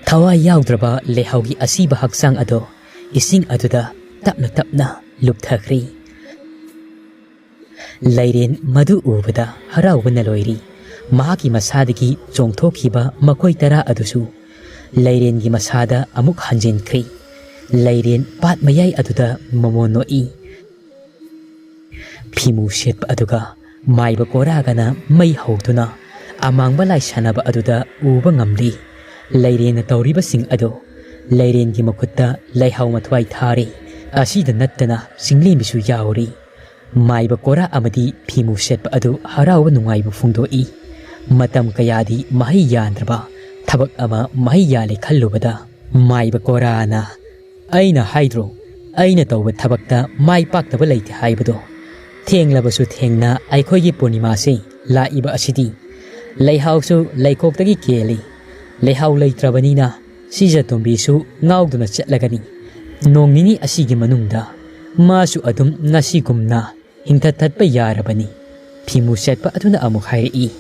ꯊꯋꯥꯏ ꯌꯥꯎꯗ꯭ꯔꯕ ꯂꯩꯍꯥꯎꯒꯤ ꯑꯁꯤꯕ ꯍꯛꯆꯥꯡ ꯑꯗꯣ ꯏꯁꯤꯡ ꯑꯗꯨꯗ ꯇꯞꯅ ꯇꯞꯅ ꯂꯨꯞꯊꯈ꯭ꯔꯤ꯫ ꯂꯩꯔꯦꯟ ꯃꯗꯨ ꯎꯕꯗ ꯍꯔꯥꯎꯕꯅ ꯂꯣꯏꯔꯤ꯫ ꯃꯍꯥꯛꯀꯤ ꯃꯁꯥꯗꯒꯤ ꯆꯣꯡꯊꯣꯛꯈꯤꯕ ꯃꯈꯣꯏ ꯇꯔꯥ ꯑꯗꯨꯁꯨ ꯂꯩꯔꯦꯟꯒꯤ ꯃꯁꯥꯗ ꯑꯃꯨꯛ ꯍꯟꯖꯤꯟꯈ꯭ꯔꯤ꯫ ꯂꯩꯔꯦꯟ ꯄꯥꯠ ꯃꯌꯥꯏ ꯑꯗꯨꯗ ꯃꯃꯣꯟ ꯅꯣꯛꯏ꯫ ꯐꯤꯃꯨ ꯁꯦꯠꯄ ꯑꯗꯨꯒ ꯃꯥꯏꯕ ꯀꯣꯔꯥꯒꯅ ꯃꯩ ꯍꯧꯗꯨꯅ ꯑꯃꯥꯡꯕ ꯂꯥꯏ ꯁꯥꯟꯅꯕ ꯑꯗꯨꯗ ꯎꯕ ꯉꯝꯂꯤ꯫ ꯂꯩꯔꯦꯟꯅ ꯇꯧꯔꯤꯕꯁꯤꯡ ꯑꯗꯨ ꯂꯩꯔꯦꯟꯒꯤ ꯃꯈꯨꯠꯇ ꯂꯩꯍꯥꯎ ꯃꯊ꯭ꯋꯥꯏ ꯊꯥꯔꯤ꯫ ꯑꯁꯤꯗ ꯅꯠꯇꯅ ꯆꯤꯡꯂꯦꯝꯕꯤꯁꯨ ꯌꯥꯎꯔꯤ꯫ ꯃꯥꯏꯕ ꯀꯣꯔꯥ ꯑꯃꯗꯤ ꯐꯤꯃꯨ ꯁꯦꯠꯄ ꯑꯗꯨ ꯍꯔꯥꯎꯕ ꯅꯨꯡꯉꯥꯏꯕ ꯐꯣꯡꯗꯣꯛꯏ꯫ ꯃꯇꯝ ꯀꯌꯥꯗꯤ ꯃꯍꯩ ꯌꯥꯟꯗ꯭ꯔꯕ ꯊꯕꯛ ꯑꯃ ꯃꯍꯩ ꯌꯥꯜꯂꯦ ꯈꯜꯂꯨꯕꯗ ꯃꯥꯏꯕ ꯀꯣꯔꯥꯅ, "ꯑꯩꯅ ꯍꯥꯏꯗ꯭ꯔꯣ, ꯑꯩꯅ ꯇꯧꯕ ꯊꯕꯛꯇ ꯃꯥꯏ ꯄꯥꯛꯇꯕ ꯂꯩꯇꯦ ꯍꯥꯏꯕꯗꯣ꯫ ꯊꯦꯡꯂꯕꯁꯨ ꯊꯦꯡꯅ ꯑꯩꯈꯣꯏꯒꯤ ꯄꯨꯔꯅꯤꯃꯥꯁꯤ ꯂꯥꯛꯏꯕ ꯑꯁꯤꯗꯤ꯫ ꯂꯩꯍꯥꯎꯁꯨ ꯂꯩꯀꯣꯛꯇꯒꯤ ꯀꯦꯜꯂꯤ꯫ ꯂꯩꯍꯥꯎ ꯂꯩꯇ꯭ꯔꯕꯅꯤꯅ ꯁꯤꯖꯇꯣꯝꯕꯤꯁꯨ ꯉꯥꯎꯗꯨꯅ ꯆꯠꯂꯒꯅꯤ꯫ ꯅꯣꯡ ꯅꯤꯅꯤ ꯑꯁꯤꯒꯤ ꯃꯅꯨꯡꯗ ꯃꯥꯁꯨ ꯑꯗꯨꯝ ꯉꯁꯤꯒꯨꯝꯅ ꯍꯤꯡꯊꯠ ꯊꯠꯄ ꯌꯥꯔꯕꯅꯤ꯫ ꯐꯤꯃꯨ ꯁꯦꯠꯄ ꯑꯗꯨꯅ ꯑꯃꯨꯛ ꯍꯥꯏꯔꯛꯏ,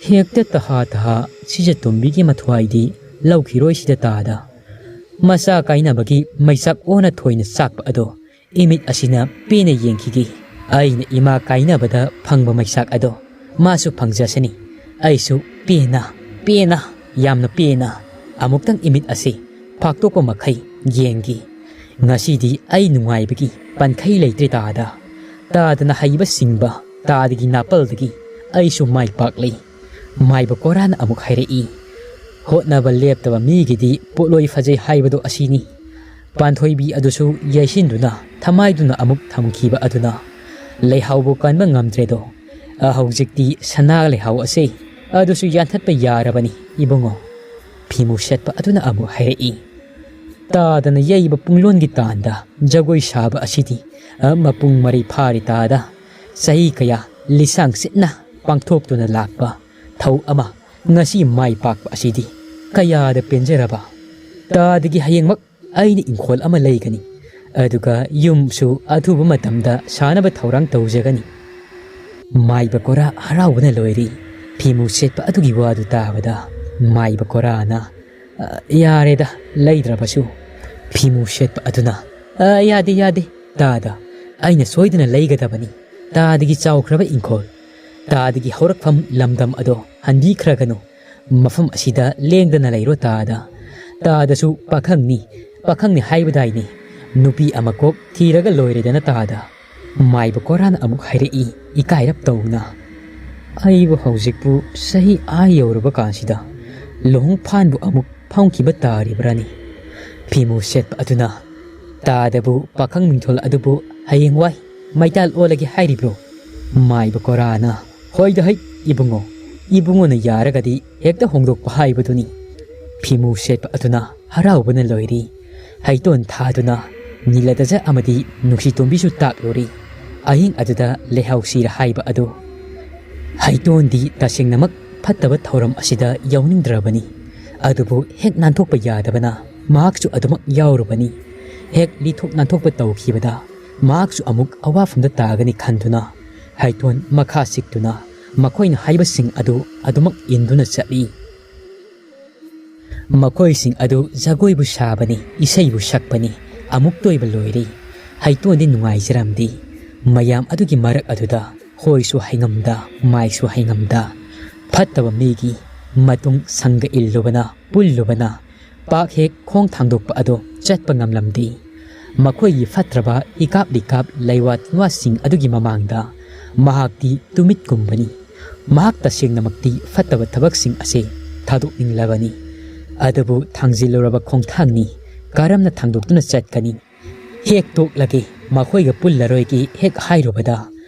"ꯍꯦꯛꯇ ꯇꯍꯥ ꯇꯍꯥ ꯁꯤꯖꯇꯣꯝꯕꯤꯒꯤ ꯃꯊ꯭ꯋꯥꯏꯗꯤ ꯂꯧꯈꯤꯔꯣꯏ ꯁꯤꯗ ꯇꯥꯗ꯫ ꯃꯆꯥ ꯀꯥꯏꯅꯕꯒꯤ ꯃꯩꯆꯥꯛ ꯑꯣꯟꯅ ꯊꯣꯏꯅ ꯆꯥꯛꯄ ꯑꯗꯣ ꯏꯃꯤꯠ ꯑꯁꯤꯅ ꯄꯦꯟꯅ ꯌꯦꯡꯈꯤꯒꯦ꯫ ꯑꯩꯅ ꯏꯃꯥ ꯀꯥꯏꯅꯕꯗ ꯐꯪꯕ ꯃꯩꯆꯥꯛ ꯑꯗꯣ ꯃꯥꯁꯨ ꯐꯪꯖꯁꯅꯤ꯫ ꯑꯩꯁꯨ ꯄꯦꯟꯅ, ꯄꯦꯟꯅ, ꯌꯥꯝꯅ ꯄꯦꯟꯅ ꯑꯃꯨꯛꯇꯪ ꯏꯃꯤꯠ ꯑꯁꯤ ꯐꯥꯛꯇꯣꯛꯄ ꯃꯈꯩ ꯌꯦꯡꯒꯦ꯫ ꯉꯁꯤꯗꯤ ꯑꯩ ꯅꯨꯡꯉꯥꯏꯕꯒꯤ ꯄꯟꯈꯩ ꯂꯩꯇ꯭ꯔꯦ ꯇꯥꯗ꯫ ꯇꯥꯗꯅ ꯍꯩꯕ ꯁꯤꯡꯕ ꯇꯥꯗꯒꯤ ꯅꯥꯄꯜꯗꯒꯤ ꯑꯩꯁꯨ ꯃꯥꯏ ꯄꯥꯛꯂꯦ꯫" ꯃꯥꯏꯕ ꯀꯣꯔꯥꯅ ꯑꯃꯨꯛ ꯍꯥꯏꯔꯛꯏ, "ꯍꯣꯠꯅꯕ ꯂꯦꯞꯇꯕ ꯃꯤꯒꯤꯗꯤ ꯄꯣꯠꯂꯣꯏ ꯐꯖꯩ ꯍꯥꯏꯕꯗꯣ ꯑꯁꯤꯅꯤ꯫" ꯄꯥꯟꯊꯣꯏꯕꯤ ꯑꯗꯨꯁꯨ ꯌꯩꯁꯤꯟꯗꯨꯅ ꯊꯃꯥꯏꯗꯨꯅ ꯑꯃꯨꯛ ꯊꯝꯈꯤꯕ ꯑꯗꯨꯅ, "ꯂꯩꯍꯥꯎꯕꯨ ꯀꯟꯕ ꯉꯝꯗ꯭ꯔꯦꯗꯣ꯫ ꯑ, ꯍꯧꯖꯤꯛꯇꯤ ꯁꯅꯥ ꯂꯩꯍꯥꯎ ꯑꯁꯦ ꯑꯗꯨꯁꯨ ꯌꯥꯟꯊꯠꯄ ꯌꯥꯔꯕꯅꯤ ꯏꯕꯨꯡꯉꯣ꯫" ꯐꯤꯃꯨ ꯁꯦꯠꯄ ꯑꯗꯨꯅ ꯑꯃꯨꯛ ꯍꯥꯏꯔꯛꯏ, "ꯇꯥꯗꯅ ꯌꯩꯕ ꯄꯨꯡꯂꯣꯟꯒꯤ ꯇꯥꯟꯗ ꯖꯒꯣꯏ ꯁꯥꯕ ꯑꯁꯤꯗꯤ, ꯑ, ꯃꯄꯨꯡ ꯃꯔꯩ ꯐꯥꯔꯤ ꯇꯥꯗ꯫ ꯆꯍꯤ ꯀꯌꯥ ꯂꯤꯁꯥꯡ ꯁꯤꯠꯅ ꯄꯥꯡꯊꯣꯛꯇꯨꯅ ꯂꯥꯛꯄ ꯊꯧ ꯑꯃ ꯉꯁꯤ ꯃꯥꯏ ꯄꯥꯛꯄ ꯑꯁꯤꯗꯤ ꯀꯌꯥꯗ ꯄꯦꯟꯖꯔꯕ꯫ ꯇꯥꯗꯒꯤ ꯍꯌꯦꯡꯃꯛ ꯑꯩꯅ ꯏꯪꯈꯣꯜ ꯑꯃ ꯂꯩꯒꯅꯤ, ꯑꯗꯨꯒ ꯌꯨꯝꯁꯨ ꯑꯊꯨꯕ ꯃꯇꯝꯗ ꯁꯥꯅꯕ ꯊꯧꯔꯥꯡ ꯇꯧꯖꯒꯅꯤ꯫" ꯃꯥꯏꯕ ꯀꯣꯔꯥ ꯍꯔꯥꯎꯕꯅ ꯂꯣꯏꯔꯤ꯫ ꯐꯤꯃꯨ ꯁꯦꯠꯄ ꯑꯗꯨꯒꯤ ꯋꯥꯗꯨ ꯇꯥꯕꯗ ꯃꯥꯏꯕ ꯀꯣꯔꯥꯅ, "ꯑ, ꯌꯥꯔꯦꯗ, ꯂꯩꯗ꯭ꯔꯕꯁꯨ꯫" ꯐꯤꯃꯨ ꯁꯦꯠꯄ ꯑꯗꯨꯅ, "ꯑ, ꯌꯥꯗꯦ, ꯌꯥꯗꯦ, ꯇꯥꯗ, ꯑꯩꯅ ꯁꯣꯏꯗꯅ ꯂꯩꯒꯗꯕꯅꯤ꯫ ꯇꯥꯗꯒꯤ ꯆꯥꯎꯈ꯭ꯔꯕ ꯏꯪꯈꯣꯜ, ꯇꯥꯗꯒꯤ ꯍꯧꯔꯛꯐꯝ ꯂꯝꯗꯝ ꯑꯗꯣ ꯍꯟꯕꯤꯈ꯭ꯔꯒꯅꯨ꯫ ꯃꯐꯝ ꯑꯁꯤꯗ ꯂꯦꯡꯗꯅ ꯂꯩꯔꯣ ꯇꯥꯗ꯫ ꯇꯥꯗꯁꯨ ꯄꯥꯈꯪꯅꯤ, ꯄꯥꯈꯪꯅꯤ ꯍꯥꯏꯕꯗꯥꯏꯅꯤ꯫ ꯅꯨꯄꯤ ꯑꯃ ꯀꯣꯛ ꯊꯤꯔꯒ ꯂꯣꯏꯔꯦꯗꯅ ꯇꯥꯗ꯫" ꯃꯥꯏꯕ ꯀꯣꯔꯥꯅ ꯑꯃꯨꯛ ꯍꯥꯏꯔꯛꯏ ꯏꯀꯥꯏꯔꯞ ꯇꯧꯅ, "ꯑꯩꯕꯨ ꯍꯧꯖꯤꯛꯄꯨ ꯆꯍꯤ ꯑꯥ ꯌꯧꯔꯕ ꯀꯥꯟꯁꯤꯗ ꯂꯨꯍꯣꯡ ꯐꯥꯟꯕꯨ ꯑꯃꯨꯛ ꯐꯝꯈꯤꯕ ꯇꯥꯔꯤꯕ꯭ꯔꯥꯅꯤ?" ꯐꯤꯃꯨ ꯁꯦꯠꯄ ꯑꯗꯨꯅ, "ꯇꯥꯗꯕꯨ ꯄꯥꯈꯪ ꯃꯤꯡꯊꯣꯜ ꯑꯗꯨꯕꯨ ꯍꯌꯦꯡꯋꯥꯏ ꯃꯩꯇꯥꯜ ꯑꯣꯜꯂꯒꯦ ꯍꯥꯏꯔꯤꯕ꯭ꯔꯣ?" ꯃꯥꯏꯕ ꯀꯣꯔꯥꯅ, "ꯍꯣꯏꯗ ꯍꯩ ꯏꯕꯨꯡꯉꯣ, ꯏꯕꯨꯡꯉꯣꯅ ꯌꯥꯔꯒꯗꯤ ꯍꯦꯛꯇ ꯍꯣꯡꯗꯣꯛꯄ ꯍꯥꯏꯕꯗꯨꯅꯤ꯫" ꯐꯤꯃꯨ ꯁꯦꯠꯄ ꯑꯗꯨꯅ ꯍꯔꯥꯎꯕꯅ ꯂꯣꯏꯔꯤ꯫ ꯍꯩꯇꯣꯟ ꯊꯥꯗꯨꯅ ꯅꯤꯂꯗꯖ ꯑꯃꯗꯤ ꯅꯨꯡꯁꯤꯇꯣꯝꯕꯤꯁꯨ ꯇꯥꯛꯂꯨꯔꯤ꯫ ꯑꯍꯤꯡ ꯑꯗꯨꯗ ꯂꯩꯍꯥꯎ ꯁꯤꯔ ꯍꯥꯏꯕ ꯑꯗꯨ꯫ ꯍꯩꯇꯣꯟꯗꯤ ꯇꯁꯦꯡꯅꯃꯛ ꯐꯠꯇꯕ ꯊꯧꯔꯝ ꯑꯁꯤꯗ ꯌꯥꯎꯅꯤꯡꯗ꯭ꯔꯕꯅꯤ꯫ ꯑꯗꯨꯕꯨ ꯍꯦꯛ ꯅꯥꯟꯊꯣꯛꯄ ꯌꯥꯗꯕꯅ ꯃꯍꯥꯛꯁꯨ ꯑꯗꯨꯃꯛ ꯌꯥꯎꯔꯨꯕꯅꯤ꯫ ꯍꯦꯛ ꯂꯤꯊꯣꯛ ꯅꯥꯟꯊꯣꯛꯄ ꯇꯧꯈꯤꯕꯗ ꯃꯍꯥꯛꯁꯨ ꯑꯃꯨꯛ ꯑꯋꯥꯐꯝꯗ ꯇꯥꯒꯅꯤ ꯈꯟꯗꯨꯅ ꯍꯥꯏꯇꯣꯟ ꯃꯈꯥ ꯁꯤꯛꯇꯨꯅ ꯃꯈꯣꯏꯅ ꯍꯥꯏꯕꯁꯤꯡ ꯑꯗꯨ ꯑꯗꯨꯃꯛ ꯏꯟꯗꯨꯅ ꯆꯠꯂꯤ꯫ ꯃꯈꯣꯏꯁꯤꯡ ꯑꯗꯨ ꯖꯒꯣꯏꯕꯨ ꯁꯥꯕꯅꯤ, ꯏꯁꯩꯕꯨ ꯁꯛꯄꯅꯤ, ꯑꯃꯨꯛꯇ ꯑꯣꯏꯕ ꯂꯣꯏꯔꯦ꯫ ꯍꯩꯇꯣꯟꯗꯤ ꯅꯨꯡꯉꯥꯏꯖꯔꯝꯗꯦ꯫ ꯃꯌꯥꯝ ꯑꯗꯨꯒꯤ ꯃꯔꯛ ꯑꯗꯨꯗ ꯍꯣꯏꯁꯨ ꯍꯩꯉꯝꯗ, ꯃꯥꯏꯁꯨ ꯍꯩꯉꯝꯗ, ꯐꯠꯇꯕ ꯃꯤꯒꯤ ꯃꯇꯨꯡ ꯁꯪꯒ ꯏꯜꯂꯨꯕꯅ, ꯄꯨꯜꯂꯨꯕꯅ ꯄꯥꯛ ꯍꯦꯛ ꯈꯣꯡ ꯊꯥꯡꯗꯣꯛꯄ ꯑꯗꯣ ꯆꯠꯄ ꯉꯝꯂꯝꯗꯦ꯫ ꯃꯈꯣꯏꯒꯤ ꯐꯠꯇ꯭ꯔꯕ ꯏꯀꯥꯞ ꯂꯤꯀꯥꯞ ꯂꯩꯋꯥ ꯇꯤꯟꯋꯥꯁꯤꯡ ꯑꯗꯨꯒꯤ ꯃꯃꯥꯡꯗ ꯃꯍꯥꯛꯇꯤ ꯇꯨꯃꯤꯠ ꯀꯨꯝꯕꯅꯤ꯫ ꯃꯍꯥꯛ ꯇꯁꯦꯡꯅꯃꯛꯇꯤ ꯐꯠꯇꯕ ꯊꯕꯛꯁꯤꯡ ꯑꯁꯤ ꯊꯥꯗꯣꯛꯅꯤꯡꯂꯕꯅꯤ꯫ ꯑꯗꯨꯕꯨ ꯊꯥꯡꯖꯤꯜꯂꯨꯔꯕ ꯈꯣꯡꯊꯥꯡꯅꯤ, ꯀꯔꯝꯅ ꯊꯥꯡꯗꯣꯛꯇꯨꯅ ꯆꯠꯀꯅꯤ? "ꯍꯦꯛ ꯇꯣꯛꯂꯒꯦ, ꯃꯈꯣꯏꯒ ꯄꯨꯜꯂꯔꯣꯏꯒꯦ" ꯍꯦꯛ ꯍꯥꯏꯔꯨꯕꯗ,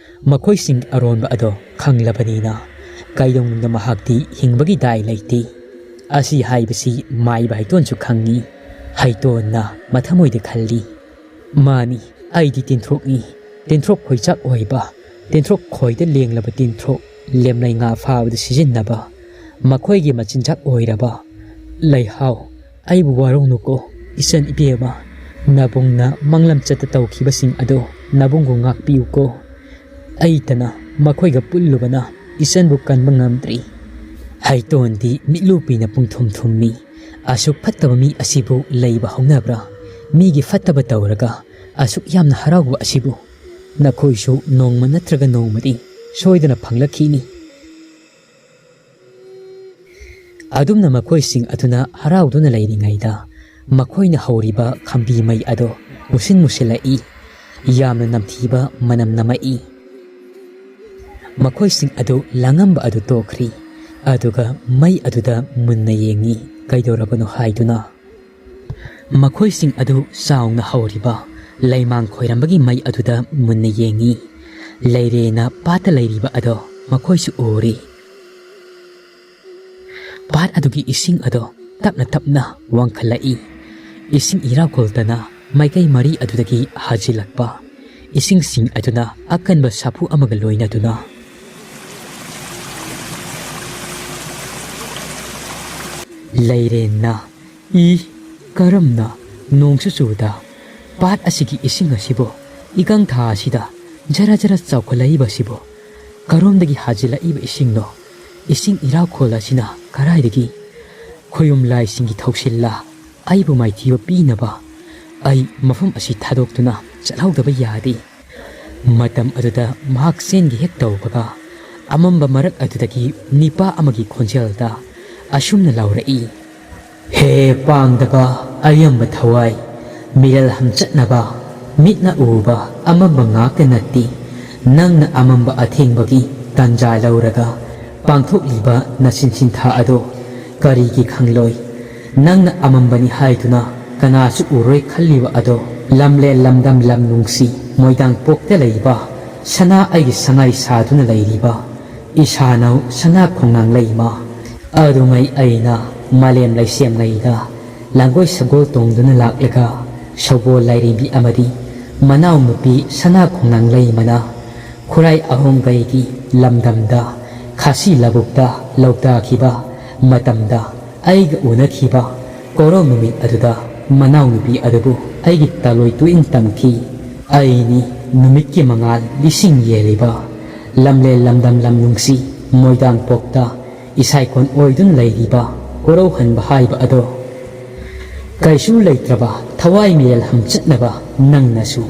ꯃꯈꯣꯏꯁꯤꯡ ꯑꯔꯣꯟꯕ ꯑꯗꯣ ꯈꯪꯂꯕꯅꯤꯅ ꯀꯩꯗꯧꯅꯨꯡꯗ ꯃꯍꯥꯛꯇꯤ ꯍꯤꯡꯕꯒꯤ ꯗꯥꯏ ꯂꯩꯇꯦ꯫ ꯑꯁꯤ ꯍꯥꯏꯕꯁꯤ ꯃꯥꯏꯕ ꯍꯩꯇꯣꯟꯁꯨ ꯈꯪꯏ꯫ ꯍꯩꯇꯣꯟꯅ ꯃꯊꯃꯣꯏꯗ ꯈꯜꯂꯤ, "ꯃꯥꯅꯤ, ꯑꯩꯗꯤ ꯇꯤꯟꯊ꯭ꯔꯣꯛꯅꯤ꯫ ꯇꯤꯟꯊ꯭ꯔꯣꯛ ꯈꯣꯏꯆꯥꯛ ꯑꯣꯏꯕ, ꯇꯤꯟꯊ꯭ꯔꯣꯛ ꯈꯣꯏꯗ ꯂꯦꯡꯂꯕ ꯇꯤꯟꯊ꯭ꯔꯣꯛ, ꯂꯦꯝꯂꯩ ꯉꯥ ꯐꯥꯕꯗ ꯁꯤꯖꯤꯟꯅꯕ, ꯃꯈꯣꯏꯒꯤ ꯃꯆꯤꯟꯖꯥꯛ ꯑꯣꯏꯔꯕ ꯂꯩꯍꯥꯎ꯫ ꯑꯩꯕꯨ ꯋꯥꯔꯧꯅꯨꯀꯣ, ꯏꯆꯟ ꯏꯕꯦꯝꯃ꯫ ꯅꯕꯨꯡꯅ ꯃꯪꯂꯝꯆꯠꯇ ꯇꯧꯈꯤꯕꯁꯤꯡ ꯑꯗꯨ ꯅꯕꯨꯡꯕꯨ ꯉꯥꯛꯄꯤꯌꯨꯀꯣ꯫ ꯑꯩꯇꯅ ꯃꯈꯣꯏꯒ ꯄꯨꯜꯂꯨꯕꯅ ꯏꯆꯟꯕꯨ ꯀꯟꯕ ꯉꯝꯗ꯭ꯔꯤ"꯫ ꯍꯩꯇꯣꯟꯗꯤ ꯃꯤꯠꯂꯨꯄꯤꯅ ꯄꯨꯡꯊꯨꯝ ꯊꯨꯝꯃꯤ꯫ "ꯑꯁꯨꯛ ꯐꯠꯇꯕ ꯃꯤ ꯑꯁꯤꯕꯨ ꯂꯩꯕ ꯍꯧꯅꯕ꯭ꯔꯥ? ꯃꯤꯒꯤ ꯐꯠꯇꯕ ꯇꯧꯔꯒ ꯑꯁꯨꯛ ꯌꯥꯝꯅ ꯍꯔꯥꯎꯕ ꯑꯁꯤꯕꯨ? ꯅꯈꯣꯏꯁꯨ ꯅꯣꯡꯃ ꯅꯠꯇ꯭ꯔꯒ ꯅꯣꯡꯃꯗꯤ ꯁꯣꯏꯗꯅ ꯐꯪꯂꯛꯈꯤꯅꯤ"꯫ ꯑꯗꯨꯝꯅ ꯃꯈꯣꯏꯁꯤꯡ ꯑꯗꯨꯅ ꯍꯔꯥꯎꯗꯨꯅ ꯂꯩꯔꯤꯉꯩꯗ, ꯃꯈꯣꯏꯅ ꯍꯧꯔꯤꯕ ꯈꯝꯕꯤ ꯃꯩ ꯑꯗꯨ ꯃꯨꯁꯤꯟ ꯃꯨꯁꯤꯜꯂꯛꯏ꯫ ꯌꯥꯝꯅ ꯅꯝꯊꯤꯕ ꯃꯅꯝ ꯅꯝꯃꯛꯏ꯫ ꯃꯈꯣꯏꯁꯤꯡ ꯑꯗꯨ ꯂꯥꯡꯉꯝꯕ ꯑꯗꯨ ꯇꯣꯛꯈ꯭ꯔꯤ, ꯑꯗꯨꯒ ꯃꯩ ꯑꯗꯨꯗ ꯃꯨꯟꯅ ꯌꯦꯡꯉꯤ, ꯀꯩꯗꯧꯔꯕꯅꯣ ꯍꯥꯏꯗꯨꯅ꯫ ꯃꯈꯣꯏꯁꯤꯡ ꯑꯗꯨ ꯆꯥꯎꯅ ꯍꯧꯔꯤꯕ ꯂꯩꯃꯥꯡ ꯈꯣꯏꯔꯝꯕꯒꯤ ꯃꯩ ꯑꯗꯨꯗ ꯃꯨꯟꯅ ꯌꯦꯡꯉꯤ꯫ ꯂꯩꯔꯦꯅ ꯄꯥꯠꯇ ꯂꯩꯔꯤꯕ ꯑꯗꯣ ꯃꯈꯣꯏꯁꯨ ꯎꯔꯤ꯫ ꯄꯥꯠ ꯑꯗꯨꯒꯤ ꯏꯁꯤꯡ ꯑꯗꯣ ꯇꯞꯅ ꯇꯞꯅ ꯋꯥꯡꯈꯠꯂꯛꯏ꯫ ꯏꯁꯤꯡ ꯏꯔꯥꯛ ꯈꯣꯜꯇꯅ ꯃꯥꯏꯀꯩ ꯃꯔꯤ ꯑꯗꯨꯗꯒꯤ ꯍꯥꯖꯤꯜꯂꯛꯄ ꯏꯁꯤꯡꯁꯤꯡ ꯑꯗꯨꯅ ꯑꯀꯟꯕ ꯁꯥꯐꯨ ꯑꯃꯒ ꯂꯣꯏꯅꯗꯨꯅ ꯂꯩꯔꯦꯟꯅ, "ꯏ, ꯀꯔꯝꯅ ꯅꯣꯡꯁꯨ ꯆꯨꯗ ꯄꯥꯠ ꯑꯁꯤꯒꯤ ꯏꯁꯤꯡ ꯑꯁꯤꯕꯨ ꯏꯀꯪ ꯊꯥ ꯑꯁꯤꯗ ꯖꯔ ꯖꯔ ꯆꯥꯎꯈꯠꯂꯛꯏꯕ ꯑꯁꯤꯕꯨ? ꯀꯔꯣꯝꯗꯒꯤ ꯍꯥꯖꯤꯜꯂꯛꯏꯕ ꯏꯁꯤꯡꯅꯣ? ꯏꯁꯤꯡ ꯏꯔꯥꯛꯈꯣꯜ ꯑꯁꯤꯅ ꯀꯔꯥꯏꯗꯒꯤ? ꯈꯣꯌꯨꯝ ꯂꯥꯏꯁꯤꯡꯒꯤ ꯊꯧꯁꯤꯜꯂ ꯑꯩꯕꯨ ꯃꯥꯏꯊꯤꯕ ꯄꯤꯅꯕ ꯑꯩ ꯃꯐꯝ ꯑꯁꯤ ꯊꯥꯗꯣꯛꯇꯨꯅ ꯆꯠꯍꯧꯗꯕ ꯌꯥꯗꯦ"꯫ ꯃꯇꯝ ꯑꯗꯨꯗ ꯃꯍꯥꯛ ꯆꯦꯟꯒꯦ ꯍꯦꯛ ꯇꯧꯕꯒ, ꯑꯃꯝꯕ ꯃꯔꯛ ꯑꯗꯨꯗꯒꯤ ꯅꯤꯄꯥ ꯑꯃꯒꯤ ꯈꯣꯟꯖꯦꯜꯗ ꯑꯁꯨꯝꯅ ꯂꯥꯎꯔꯛꯏ, "ꯍꯦ ꯄꯥꯡꯗꯕ ꯑꯌꯝꯕ ꯊꯋꯥꯏ, ꯃꯤꯔꯦꯜ ꯍꯝꯆꯠꯅꯕ ꯃꯤꯠꯅ ꯎꯕ ꯑꯃꯝꯕ ꯉꯥꯛꯇ ꯅꯠꯇꯦ꯫ ꯅꯪꯅ ꯑꯃꯝꯕ ꯑꯊꯦꯡꯕꯒꯤ ꯇꯥꯟꯖꯥ ꯂꯧꯔꯒ ꯄꯥꯡꯊꯣꯛꯂꯤꯕ ꯅꯆꯤꯟ ꯁꯤꯟꯊꯥ ꯑꯗꯣ ꯀꯔꯤꯒꯤ ꯈꯪꯂꯣꯏ? ꯅꯪꯅ ꯑꯃꯝꯕꯅꯤ ꯍꯥꯏꯗꯨꯅ ꯀꯅꯥꯁꯨ ꯎꯔꯣꯏ ꯈꯜꯂꯤꯕ ꯑꯗꯣ, ꯂꯝꯂꯦꯟ ꯂꯝꯗꯝ ꯂꯝ ꯅꯨꯡꯁꯤ ꯃꯣꯏꯗꯥꯡ ꯄꯣꯛꯇ ꯂꯩꯕ, ꯁꯅꯥ ꯑꯩꯒꯤ ꯁꯉꯥꯏ ꯁꯥꯗꯨꯅ ꯂꯩꯔꯤꯕ ꯏꯁꯥꯅꯧ ꯁꯅꯥ ꯈꯣꯡꯅꯥꯡ ꯂꯩꯃ ꯑꯗꯨꯉꯩ ꯑꯩꯅ ꯃꯥꯂꯦꯝ ꯂꯩꯁꯦꯝꯉꯩꯗ ꯂꯥꯡꯒꯣꯏ ꯁꯒꯣꯜ ꯇꯣꯡꯗꯨꯅ ꯂꯥꯛꯂꯒ, ꯁꯒꯣꯜ ꯂꯥꯏꯔꯦꯝꯕꯤ ꯑꯃꯗꯤ ꯃꯅꯥꯎꯅꯨꯄꯤ ꯁꯅꯥ ꯈꯣꯡꯅꯥꯡ ꯂꯩꯃꯅ ꯈꯨꯔꯥꯏ ꯑꯍꯣꯡꯒꯩꯒꯤ ꯂꯝꯗꯝꯗ ꯈꯥꯁꯤ ꯂꯧꯕꯨꯛꯇ ꯂꯧꯇꯥꯈꯤꯕ ꯃꯇꯝꯗ ꯑꯩꯒ ꯎꯅꯈꯤꯕ ꯀꯣꯔꯧ ꯅꯨꯃꯤꯠ ꯑꯗꯨꯗ ꯃꯅꯥꯎꯅꯨꯄꯤ ꯑꯗꯨꯕꯨ ꯑꯩꯒꯤ ꯇꯥꯂꯣꯏ ꯇꯨꯏꯟ ꯇꯝꯈꯤ꯫ ꯑꯩꯅꯤ ꯅꯨꯃꯤꯠꯀꯤ ꯃꯉꯥꯜ ꯂꯤꯁꯤꯡ ꯌꯦꯜꯂꯤꯕ, ꯂꯝꯂꯦꯟ ꯂꯝꯗꯝ ꯂꯝ ꯅꯨꯡꯁꯤ ꯃꯣꯏꯗꯥꯡ ꯄꯣꯛꯇ ꯏꯁꯥꯏꯀꯣꯟ ꯑꯣꯏꯗꯨꯅ ꯂꯩꯔꯤꯕ ꯀꯣꯔꯧꯍꯟꯕ ꯍꯥꯏꯕ ꯑꯗꯣ꯫ ꯀꯩꯁꯨ ꯂꯩꯇ꯭ꯔꯕ ꯊꯋꯥꯏ ꯃꯤꯔꯦꯜ ꯍꯝꯆꯠꯅꯕ ꯅꯪꯅꯁꯨ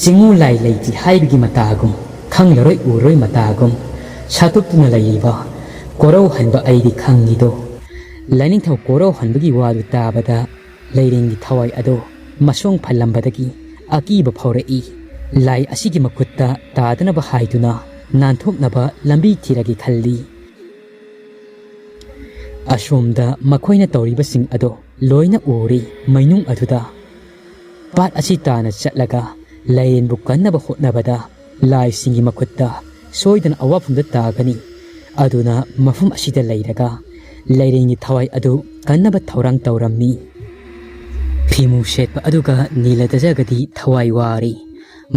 ꯆꯤꯡꯉꯨ ꯂꯥꯏ ꯂꯩꯇꯦ ꯍꯥꯏꯕꯒꯤ ꯃꯇꯥꯒꯨꯝ, ꯈꯪꯂꯔꯣꯏ ꯎꯔꯣꯏ ꯃꯇꯥꯒꯨꯝ ꯁꯥꯇꯨꯞꯇꯨꯅ ꯂꯩꯔꯤꯕ ꯀꯣꯔꯧꯍꯟꯕ ꯑꯩꯗꯤ ꯈꯪꯉꯤꯗꯣ꯫ ꯂꯥꯏꯅꯤꯡꯊꯧ ꯀꯣꯔꯧꯍꯟꯕꯒꯤ ꯋꯥꯗꯨ ꯇꯥꯕꯗ ꯂꯩꯔꯦꯟꯒꯤ ꯊꯋꯥꯏ ꯑꯗꯣ ꯃꯁꯣꯡ ꯐꯜꯂꯝꯕꯗꯒꯤ ꯑꯀꯤꯕ ꯐꯥꯎꯔꯛꯏ꯫ ꯂꯥꯏ ꯑꯁꯤꯒꯤ ꯃꯈꯨꯠꯇ ꯇꯥꯗꯅꯕ ꯍꯥꯏꯗꯨꯅ ꯅꯥꯟꯊꯣꯛꯅꯕ ꯂꯝꯕꯤ ꯊꯤꯔꯒꯦ ꯈꯜꯂꯤ꯫ ꯑꯁꯣꯝꯗ ꯃꯈꯣꯏꯅ ꯇꯧꯔꯤꯕꯁꯤꯡ ꯑꯗꯣ ꯂꯣꯏꯅ ꯎꯔꯤ꯫ ꯃꯩꯅꯨꯡ ꯑꯗꯨꯗ ꯄꯥꯠ ꯑꯁꯤ ꯇꯥꯅ ꯆꯠꯂꯒ ꯂꯩꯔꯦꯟꯕꯨ ꯀꯟꯅꯕ ꯍꯣꯠꯅꯕꯗ ꯂꯥꯏꯁꯤꯡꯒꯤ ꯃꯈꯨꯠꯇ ꯁꯣꯏꯗꯅ ꯑꯋꯥꯐꯝꯗ ꯇꯥꯒꯅꯤ꯫ ꯑꯗꯨꯅ ꯃꯐꯝ ꯑꯁꯤꯗ ꯂꯩꯔꯒ ꯂꯩꯔꯦꯟꯒꯤ ꯊꯋꯥꯏ ꯑꯗꯨ ꯀꯟꯅꯕ ꯊꯧꯔꯥꯡ ꯇꯧꯔꯝꯃꯤ꯫ ꯐꯤꯃꯨ ꯁꯦꯠꯄ ꯑꯗꯨꯒ ꯅꯤꯂꯗꯖꯒꯗꯤ ꯊꯋꯥꯏ ꯋꯥꯔꯤ꯫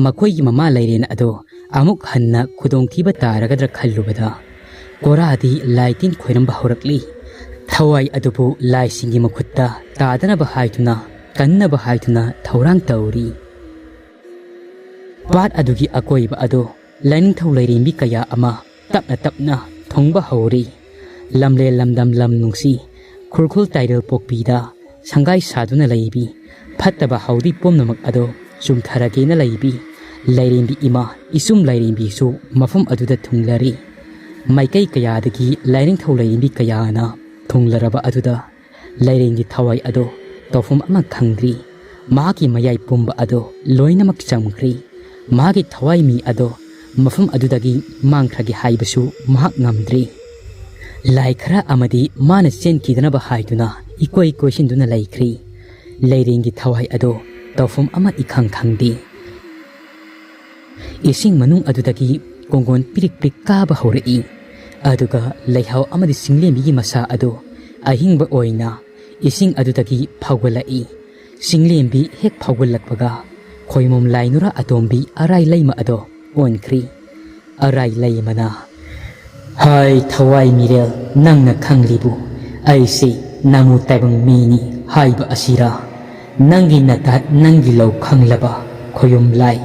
ꯃꯈꯣꯏꯒꯤ ꯃꯃꯥ ꯂꯩꯔꯦꯟ ꯑꯗꯣ ꯑꯃꯨꯛ ꯍꯟꯅ ꯈꯨꯗꯣꯡꯊꯤꯕ ꯇꯥꯔꯒꯗ꯭ꯔꯥ ꯈꯜꯂꯨꯕꯗ ꯀꯣꯔꯥꯗꯤ ꯂꯥꯏ ꯇꯤꯟ ꯈꯣꯏꯔꯝꯕ ꯍꯧꯔꯛꯂꯤ꯫ ꯊꯋꯥꯏ ꯑꯗꯨꯕꯨ ꯂꯥꯏꯁꯤꯡꯒꯤ ꯃꯈꯨꯠꯇ ꯇꯥꯗꯅꯕ ꯍꯥꯏꯗꯨꯅ, ꯀꯟꯅꯕ ꯍꯥꯏꯗꯨꯅ ꯊꯧꯔꯥꯡ ꯇꯧꯔꯤ꯫ ꯄꯥꯠ ꯑꯗꯨꯒꯤ ꯑꯀꯣꯏꯕ ꯑꯗꯨ ꯂꯥꯏꯅꯤꯡꯊꯧ ꯂꯥꯏꯔꯦꯝꯕꯤ ꯀꯌꯥ ꯑꯃ ꯇꯞꯅ ꯇꯞꯅ ꯊꯨꯡꯕ ꯍꯧꯔꯤ꯫ ꯂꯝꯂꯦꯟ ꯂꯝꯗꯝ ꯂꯝ ꯅꯨꯡꯁꯤ, ꯈꯨꯔꯈꯨꯜ ꯇꯥꯏꯔꯦꯜ ꯄꯣꯛꯄꯤꯗ ꯁꯪꯒꯥꯏ ꯁꯥꯗꯨꯅ ꯂꯩꯕꯤ ꯐꯠꯇꯕ ꯍꯥꯎꯗꯤ ꯄꯨꯝꯅꯃꯛ ꯑꯗꯨ ꯆꯨꯝꯊꯔꯒꯦꯅ ꯂꯩꯕꯤ ꯂꯥꯏꯔꯦꯝꯕꯤ ꯏꯃꯥ ꯏꯆꯨꯝ ꯂꯥꯏꯔꯦꯝꯕꯤꯁꯨ ꯃꯐꯝ ꯑꯗꯨꯗ ꯊꯨꯡꯂꯔꯤ꯫ ꯃꯥꯏꯀꯩ ꯀꯌꯥꯗꯒꯤ ꯂꯥꯏꯅꯤꯡꯊꯧ ꯂꯥꯏꯔꯦꯝꯕꯤ ꯀꯌꯥꯅ ꯊꯨꯡꯂꯔꯕ ꯑꯗꯨꯗ ꯂꯥꯏꯔꯦꯝꯕꯤ ꯊꯋꯥꯏ ꯑꯗꯨ ꯇꯧꯐꯝ ꯑꯃ ꯈꯪꯗ꯭ꯔꯤ꯫ ꯃꯍꯥꯛꯀꯤ ꯃꯌꯥꯏ ꯄꯨꯝꯕ ꯑꯗꯨ ꯂꯣꯏꯅꯃꯛ ꯆꯝꯈ꯭ꯔꯤ꯫ ꯃꯍꯥꯛꯀꯤ ꯊꯋꯥꯏ ꯃꯤ ꯑꯗꯨ ꯃꯐꯝ ꯑꯗꯨꯗꯒꯤ ꯃꯥꯡꯈ꯭ꯔꯒꯦ ꯍꯥꯏꯕꯁꯨ ꯃꯍꯥꯛ ꯉꯝꯗ꯭ꯔꯤ꯫ ꯂꯥꯏ ꯈꯔ ꯑꯃꯗꯤ ꯃꯥꯅ ꯆꯦꯟꯈꯤꯗꯅꯕ ꯍꯥꯏꯗꯨꯅ ꯏꯀꯣꯏ ꯀꯣꯏꯁꯤꯟꯗꯨꯅ ꯂꯩꯈ꯭ꯔꯤ꯫ ꯂꯥꯏꯔꯦꯝꯕꯤ ꯊꯋꯥꯏ ꯑꯗꯨ ꯇꯧꯐꯝ ꯑꯃ ꯏꯈꯪ ꯈꯪꯗꯦ꯫ ꯏꯁꯤꯡ ꯃꯅꯨꯡ ꯑꯗꯨꯗꯒꯤ ꯀꯣꯡꯒꯣꯟ ꯄꯤꯔꯤꯛ ꯄꯤꯔꯤꯛ ꯀꯥꯕ ꯍꯧꯔꯛꯏ꯫ ꯑꯗꯨꯒ ꯂꯩꯍꯥꯎ ꯑꯃꯗꯤ ꯆꯤꯡꯂꯦꯝꯕꯤꯒꯤ ꯃꯁꯥ ꯑꯗꯨ ꯑꯍꯤꯡꯕ ꯑꯣꯏꯅ ꯏꯁꯤꯡ ꯑꯗꯨꯗꯒꯤ ꯐꯥꯎꯒꯠꯂꯛꯏ꯫ ꯆꯤꯡꯂꯦꯝꯕꯤ ꯍꯦꯛ ꯐꯥꯎꯒꯠꯂꯛꯄꯒ ꯈꯣꯏꯃꯣꯝ ꯂꯥꯏ ꯅꯨꯔꯥ ꯑꯇꯣꯝꯕꯤ ꯑꯔꯥꯏ ꯂꯩꯃ ꯑꯗꯣ ꯑꯣꯟꯈ꯭ꯔꯤ꯫ ꯑꯔꯥꯏ ꯂꯩꯃꯅ, "ꯍꯥꯏ ꯊꯋꯥꯏ ꯃꯤꯔꯦꯜ, ꯅꯪꯅ ꯈꯪꯂꯤꯕꯨ ꯑꯩꯁꯤ ꯅꯥꯃꯨ ꯇꯥꯏꯕꯪ ꯃꯤꯅꯤ ꯍꯥꯏꯕ ꯑꯁꯤꯔꯥ? ꯅꯪꯒꯤ ꯅꯇꯥꯠ ꯅꯪꯒꯤ ꯂꯧ ꯈꯪꯂꯕ ꯈꯣꯌꯨꯝ ꯂꯥꯏ,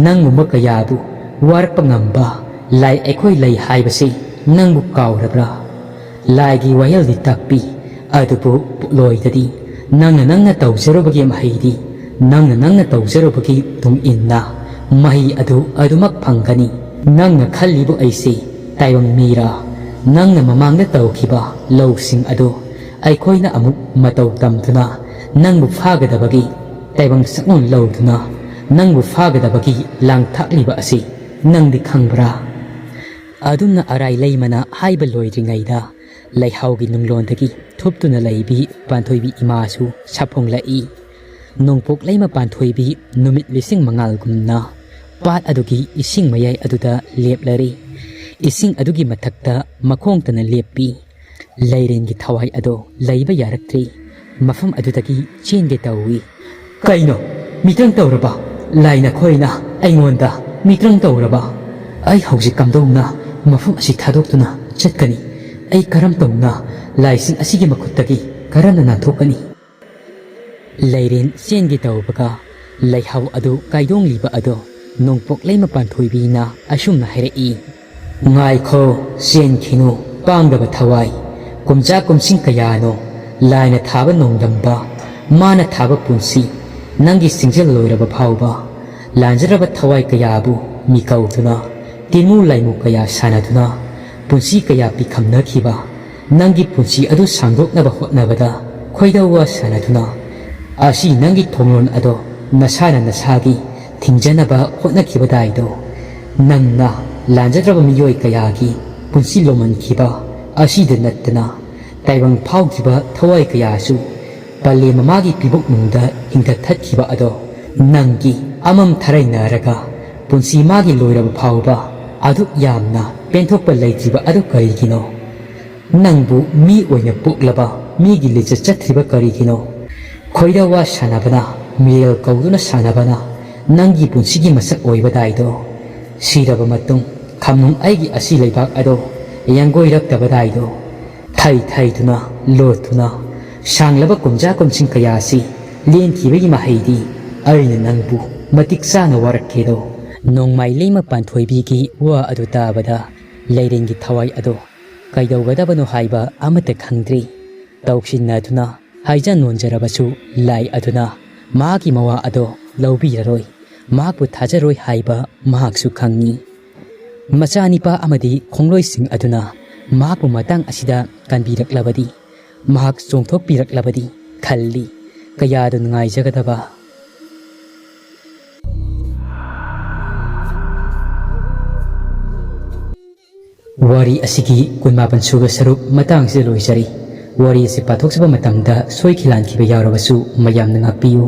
ꯅꯪꯒꯨꯝꯕ ꯀꯌꯥꯕꯨ ꯋꯥꯔꯛꯄ ꯉꯝꯕ ꯂꯥꯏ ꯑꯩꯈꯣꯏ ꯂꯩ ꯍꯥꯏꯕꯁꯤ ꯅꯪꯕꯨ ꯀꯥꯎꯔꯕ꯭ꯔꯥ? ꯂꯥꯏꯒꯤ ꯋꯥꯌꯦꯜꯗꯤ ꯇꯞꯄꯤ, ꯑꯗꯨꯕꯨ ꯄꯣꯠꯂꯣꯏꯗꯗꯤ ꯅꯪꯅ ꯅꯪꯅ ꯇꯧꯖꯔꯨꯕꯒꯤ ꯃꯍꯩꯗꯤ ꯅꯪꯅ ꯅꯪꯅ ꯇꯧꯖꯔꯨꯕꯒꯤ ꯇꯨꯡ ꯏꯟꯅ ꯃꯍꯩ ꯑꯗꯨ ꯑꯗꯨꯃꯛ ꯐꯪꯒꯅꯤ꯫ ꯅꯪꯅ ꯈꯜꯂꯤꯕꯨ ꯑꯩꯁꯤ ꯇꯥꯏꯕꯪ ꯃꯤꯔꯥ? ꯅꯪꯅ ꯃꯃꯥꯡꯗ ꯇꯧꯈꯤꯕ ꯂꯧꯁꯤꯡ ꯑꯗꯨ ꯑꯩꯈꯣꯏꯅ ꯑꯃꯨꯛ ꯃꯇꯧ ꯇꯝꯗꯨꯅ ꯅꯪꯕꯨ ꯐꯥꯒꯗꯕꯒꯤ ꯇꯥꯏꯕꯪ ꯁꯛꯂꯣꯟ ꯂꯧꯗꯨꯅ ꯅꯪꯕꯨ ꯐꯥꯒꯗꯕꯒꯤ ꯂꯥꯡ ꯊꯥꯛꯂꯤꯕ ꯑꯁꯤ ꯅꯪꯗꯤ ꯈꯪꯕ꯭ꯔꯥ?" ꯑꯗꯨꯝꯅ ꯑꯔꯥꯏ ꯂꯩꯃꯅ ꯍꯥꯏꯕ ꯂꯣꯏꯗ꯭ꯔꯤꯉꯩꯗ ꯂꯩꯍꯥꯎꯒꯤ ꯅꯨꯡꯂꯣꯟꯗꯒꯤ ꯊꯨꯞꯇꯨꯅ ꯂꯩꯕꯤ ꯄꯥꯟꯊꯣꯏꯕꯤ ꯏꯃꯥꯁꯨ ꯁꯥꯐꯣꯡꯂꯛꯏ꯫ ꯅꯣꯡꯄꯣꯛ ꯂꯩꯃ ꯄꯥꯟꯊꯣꯏꯕꯤ ꯅꯨꯃꯤꯠ ꯂꯤꯁꯤꯡ ꯃꯉꯥꯜꯒꯨꯝꯅ ꯄꯥꯠ ꯑꯗꯨꯒꯤ ꯏꯁꯤꯡ ꯃꯌꯥꯏ ꯑꯗꯨꯗ ꯂꯦꯞꯂꯔꯤ꯫ ꯏꯁꯤꯡ ꯑꯗꯨꯒꯤ ꯃꯊꯛꯇ ꯃꯈꯣꯡꯇꯅ ꯂꯦꯞꯄꯤ꯫ ꯂꯩꯔꯦꯟꯒꯤ ꯊꯋꯥꯏ ꯑꯗꯣ ꯂꯩꯕ ꯌꯥꯔꯛꯇ꯭ꯔꯤ꯫ ꯃꯐꯝ ꯑꯗꯨꯗꯒꯤ ꯆꯦꯟꯒꯦ ꯇꯧꯏ꯫ "ꯀꯩꯅꯣ? ꯃꯤꯇ꯭ꯔꯪ ꯇꯧꯔꯕ? ꯂꯥꯏ ꯅꯈꯣꯏꯅ ꯑꯩꯉꯣꯟꯗ ꯃꯤꯇ꯭ꯔꯪ ꯇꯧꯔꯕ? ꯑꯩ ꯍꯧꯖꯤꯛ ꯀꯝꯗꯧꯅ ꯃꯐꯝ ꯑꯁꯤ ꯊꯥꯗꯣꯛꯇꯨꯅ ꯆꯠꯀꯅꯤ? ꯑꯩ ꯀꯔꯝ ꯇꯧꯅ ꯂꯥꯏꯁꯤꯡ ꯑꯁꯤꯒꯤ ꯃꯈꯨꯠꯇꯒꯤ ꯀꯔꯝꯅ ꯅꯥꯟꯊꯣꯛꯀꯅꯤ? ꯂꯩꯔꯦꯟ ꯆꯦꯟꯒꯦ ꯇꯧꯕꯒ ꯂꯩꯍꯥꯎ ꯑꯗꯨ ꯀꯥꯏꯗꯣꯡꯂꯤꯕ ꯑꯗꯣ ꯅꯣꯡꯄꯣꯛ ꯂꯩꯃ ꯄꯥꯟꯊꯣꯏꯕꯤꯅ ꯑꯁꯨꯝꯅ ꯍꯥꯏꯔꯛꯏ꯫ ꯉꯥꯏꯈꯣ, ꯆꯦꯟꯈꯤꯅꯨ, ꯄꯥꯡꯗꯕ ꯊꯋꯥꯏ꯫ ꯀꯨꯝꯖꯥ ꯀꯨꯝꯁꯤꯡ ꯀꯌꯥꯅꯣ ꯂꯥꯏꯅ ꯊꯥꯕ ꯅꯣꯡꯗꯝꯕ, ꯃꯥꯅ ꯊꯥꯕ ꯄꯨꯟꯁꯤ, ꯅꯪꯒꯤ ꯁꯤꯡꯖꯤꯜꯂꯣꯏꯔꯕ ꯐꯥꯎꯕ ꯂꯥꯟꯖꯔꯕ ꯊꯋꯥꯏ ꯀꯌꯥꯕꯨ ꯃꯤꯀꯧꯗꯨꯅ, ꯇꯤꯟꯃꯨ ꯂꯥꯏꯃꯨ ꯀꯌꯥ ꯁꯥꯟꯅꯗꯨꯅ, ꯄꯨꯟꯁꯤ ꯀꯌꯥ ꯄꯤꯈꯝꯅꯈꯤꯕ ꯅꯪꯒꯤ ꯄꯨꯟꯁꯤ ꯑꯗꯨ ꯁꯥꯡꯗꯣꯛꯅꯕ ꯍꯣꯠꯅꯕꯗ ꯈꯣꯏꯗꯧ ꯋꯥ ꯁꯥꯟꯅꯗꯨꯅ, ꯑꯁꯤ ꯅꯪꯒꯤ ꯊꯣꯡꯂꯣꯟ ꯑꯗꯣ ꯅꯁꯥꯅ ꯅꯁꯥꯒꯤ ꯊꯤꯡꯖꯅꯕ ꯍꯣꯠꯅꯈꯤꯕꯗꯥꯏꯗꯣ, ꯅꯪꯅ ꯂꯥꯟꯖꯗ꯭ꯔꯕ ꯃꯤꯑꯣꯏ ꯀꯌꯥꯒꯤ ꯄꯨꯟꯁꯤ ꯂꯣꯝꯍꯟꯈꯤꯕ ꯑꯁꯤꯗ ꯅꯠꯇꯅ, ꯇꯥꯏꯕꯪ ꯐꯥꯎꯈꯤꯕ ꯊꯋꯥꯏ ꯀꯌꯥꯁꯨ ꯄꯂꯦꯝ ꯃꯃꯥꯒꯤ ꯄꯤꯕꯨꯛꯅꯨꯡꯗ ꯍꯤꯡꯒꯠꯊꯠꯈꯤꯕ ꯑꯗꯣ, ꯅꯪꯒꯤ ꯑꯃꯝ ꯊꯔꯩꯅꯔꯒ ꯄꯨꯟꯁꯤ ꯃꯥꯒꯤ ꯂꯣꯏꯔꯕ ꯐꯥꯎꯕ ꯑꯗꯨꯛ ꯌꯥꯝꯅ ꯄꯦꯟꯊꯣꯛꯄ ꯂꯩꯇ꯭ꯔꯤꯕ ꯑꯗꯨ ꯀꯔꯤꯒꯤꯅꯣ? ꯅꯪꯕꯨ ꯃꯤ ꯑꯣꯏꯅ ꯄꯣꯛꯂꯕ ꯃꯤꯒꯤ ꯂꯤꯆꯠ ꯆꯠꯇ꯭ꯔꯤꯕ ꯀꯔꯤꯒꯤꯅꯣ? ꯈꯣꯏꯗ ꯋꯥ ꯁꯥꯟꯅꯕꯅ, ꯃꯤꯔꯦꯜ ꯀꯧꯗꯨꯅ ꯁꯥꯟꯅꯕꯅ ꯅꯪꯒꯤ ꯄꯨꯟꯁꯤꯒꯤ ꯃꯁꯛ ꯑꯣꯏꯕꯗꯥꯏꯗꯣ, ꯁꯤꯔꯕ ꯃꯇꯨꯡ ꯈꯝꯅꯨꯡ ꯑꯩꯒꯤ ꯑꯁꯤ ꯂꯩꯕꯥꯛ ꯑꯗꯣ ꯌꯥꯡꯒꯣꯏꯔꯛꯇꯕꯗꯥꯏꯗꯣ, ꯊꯩ ꯊꯩꯗꯨꯅ, ꯂꯣꯠꯇꯨꯅ, ꯁꯥꯡꯂꯕ ꯀꯨꯝꯖꯥ ꯀꯨꯝꯁꯤꯡ ꯀꯌꯥ ꯑꯁꯤ ꯂꯦꯟꯈꯤꯕꯒꯤ ꯃꯍꯩꯗꯤ ꯑꯩꯅ ꯅꯪꯕꯨ ꯃꯇꯤꯛ ꯆꯥꯅ ꯋꯥꯔꯛꯀꯦꯗꯣ꯫ ꯅꯣꯡꯃꯥꯏ ꯂꯩꯃ ꯄꯥꯟꯊꯣꯏꯕꯤꯒꯤ ꯋꯥ ꯑꯗꯨ ꯇꯥꯕꯗ ꯂꯩꯔꯦꯟꯒꯤ ꯊꯋꯥꯏ ꯑꯗꯣ ꯀꯩꯗꯧꯒꯗꯕꯅꯣ ꯍꯥꯏꯕ ꯑꯃꯠꯇ ꯈꯪꯗ꯭ꯔꯤ꯫ ꯇꯧꯁꯤꯟꯅꯗꯨꯅ ꯍꯥꯏꯖ ꯅꯣꯟꯖꯔꯕꯁꯨ ꯂꯥꯏ ꯑꯗꯨꯅ ꯃꯍꯥꯛꯀꯤ ꯃꯋꯥ ꯑꯗꯣ ꯂꯧꯕꯤꯔꯔꯣꯏ, ꯃꯍꯥꯛꯄꯨ ꯊꯥꯖꯔꯣꯏ ꯍꯥꯏꯕ ꯃꯍꯥꯛꯁꯨ ꯈꯪꯉꯤ꯫ ꯃꯆꯥꯅꯤꯄꯥ ꯑꯃꯗꯤ ꯈꯣꯡꯂꯣꯏꯁꯤꯡ ꯑꯗꯨꯅ ꯃꯍꯥꯛꯄꯨ ꯃꯇꯥꯡ ꯑꯁꯤꯗ ꯀꯟꯕꯤꯔꯛꯂꯕꯗꯤ, ꯃꯍꯥꯛ ꯆꯣꯡꯊꯣꯛꯄꯤꯔꯛꯂꯕꯗꯤ ꯈꯜꯂꯤ꯫ ꯀꯌꯥꯗ ꯅꯨꯡꯉꯥꯏꯖꯒꯗꯕ꯫ ꯋꯥꯔꯤ ꯑꯁꯤꯒꯤ ꯀꯨꯟꯃꯥꯄꯟ ꯁꯨꯕ ꯁꯔꯨꯛ ꯃꯇꯥꯡꯁꯤꯗ ꯂꯣꯏꯖꯔꯤ꯫ ꯋꯥꯔꯤ ꯑꯁꯤ ꯄꯥꯊꯣꯛꯆꯕ ꯃꯇꯝꯗ ꯁꯣꯏꯈꯤ ꯂꯥꯟꯈꯤꯕ ꯌꯥꯎꯔꯕꯁꯨ ꯃꯌꯥꯝꯅ ꯉꯥꯛꯄꯤꯌꯨ꯫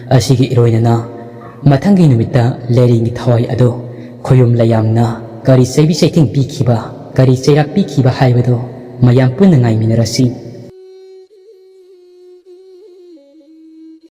ꯑꯁꯤꯒꯤ ꯏꯔꯣꯏꯅꯅ ꯃꯊꯪꯒꯤ ꯅꯨꯃꯤꯠꯇ ꯂꯩꯔꯦꯟꯒꯤ ꯊꯋꯥꯏ ꯑꯗꯣ ꯈꯣꯌꯨꯝ ꯂꯌꯥꯝꯅ ꯀꯔꯤ ꯆꯩꯕꯤ ꯆꯩꯊꯦꯡ ꯄꯤꯈꯤꯕ, ꯀꯔꯤ ꯆꯩꯔꯥꯛ ꯄꯤꯈꯤꯕ ꯍꯥꯏꯕꯗꯣ ꯃꯌꯥꯝ ꯄꯨꯟꯅ ꯉꯥꯏꯃꯤꯟꯅꯔꯁꯤ꯫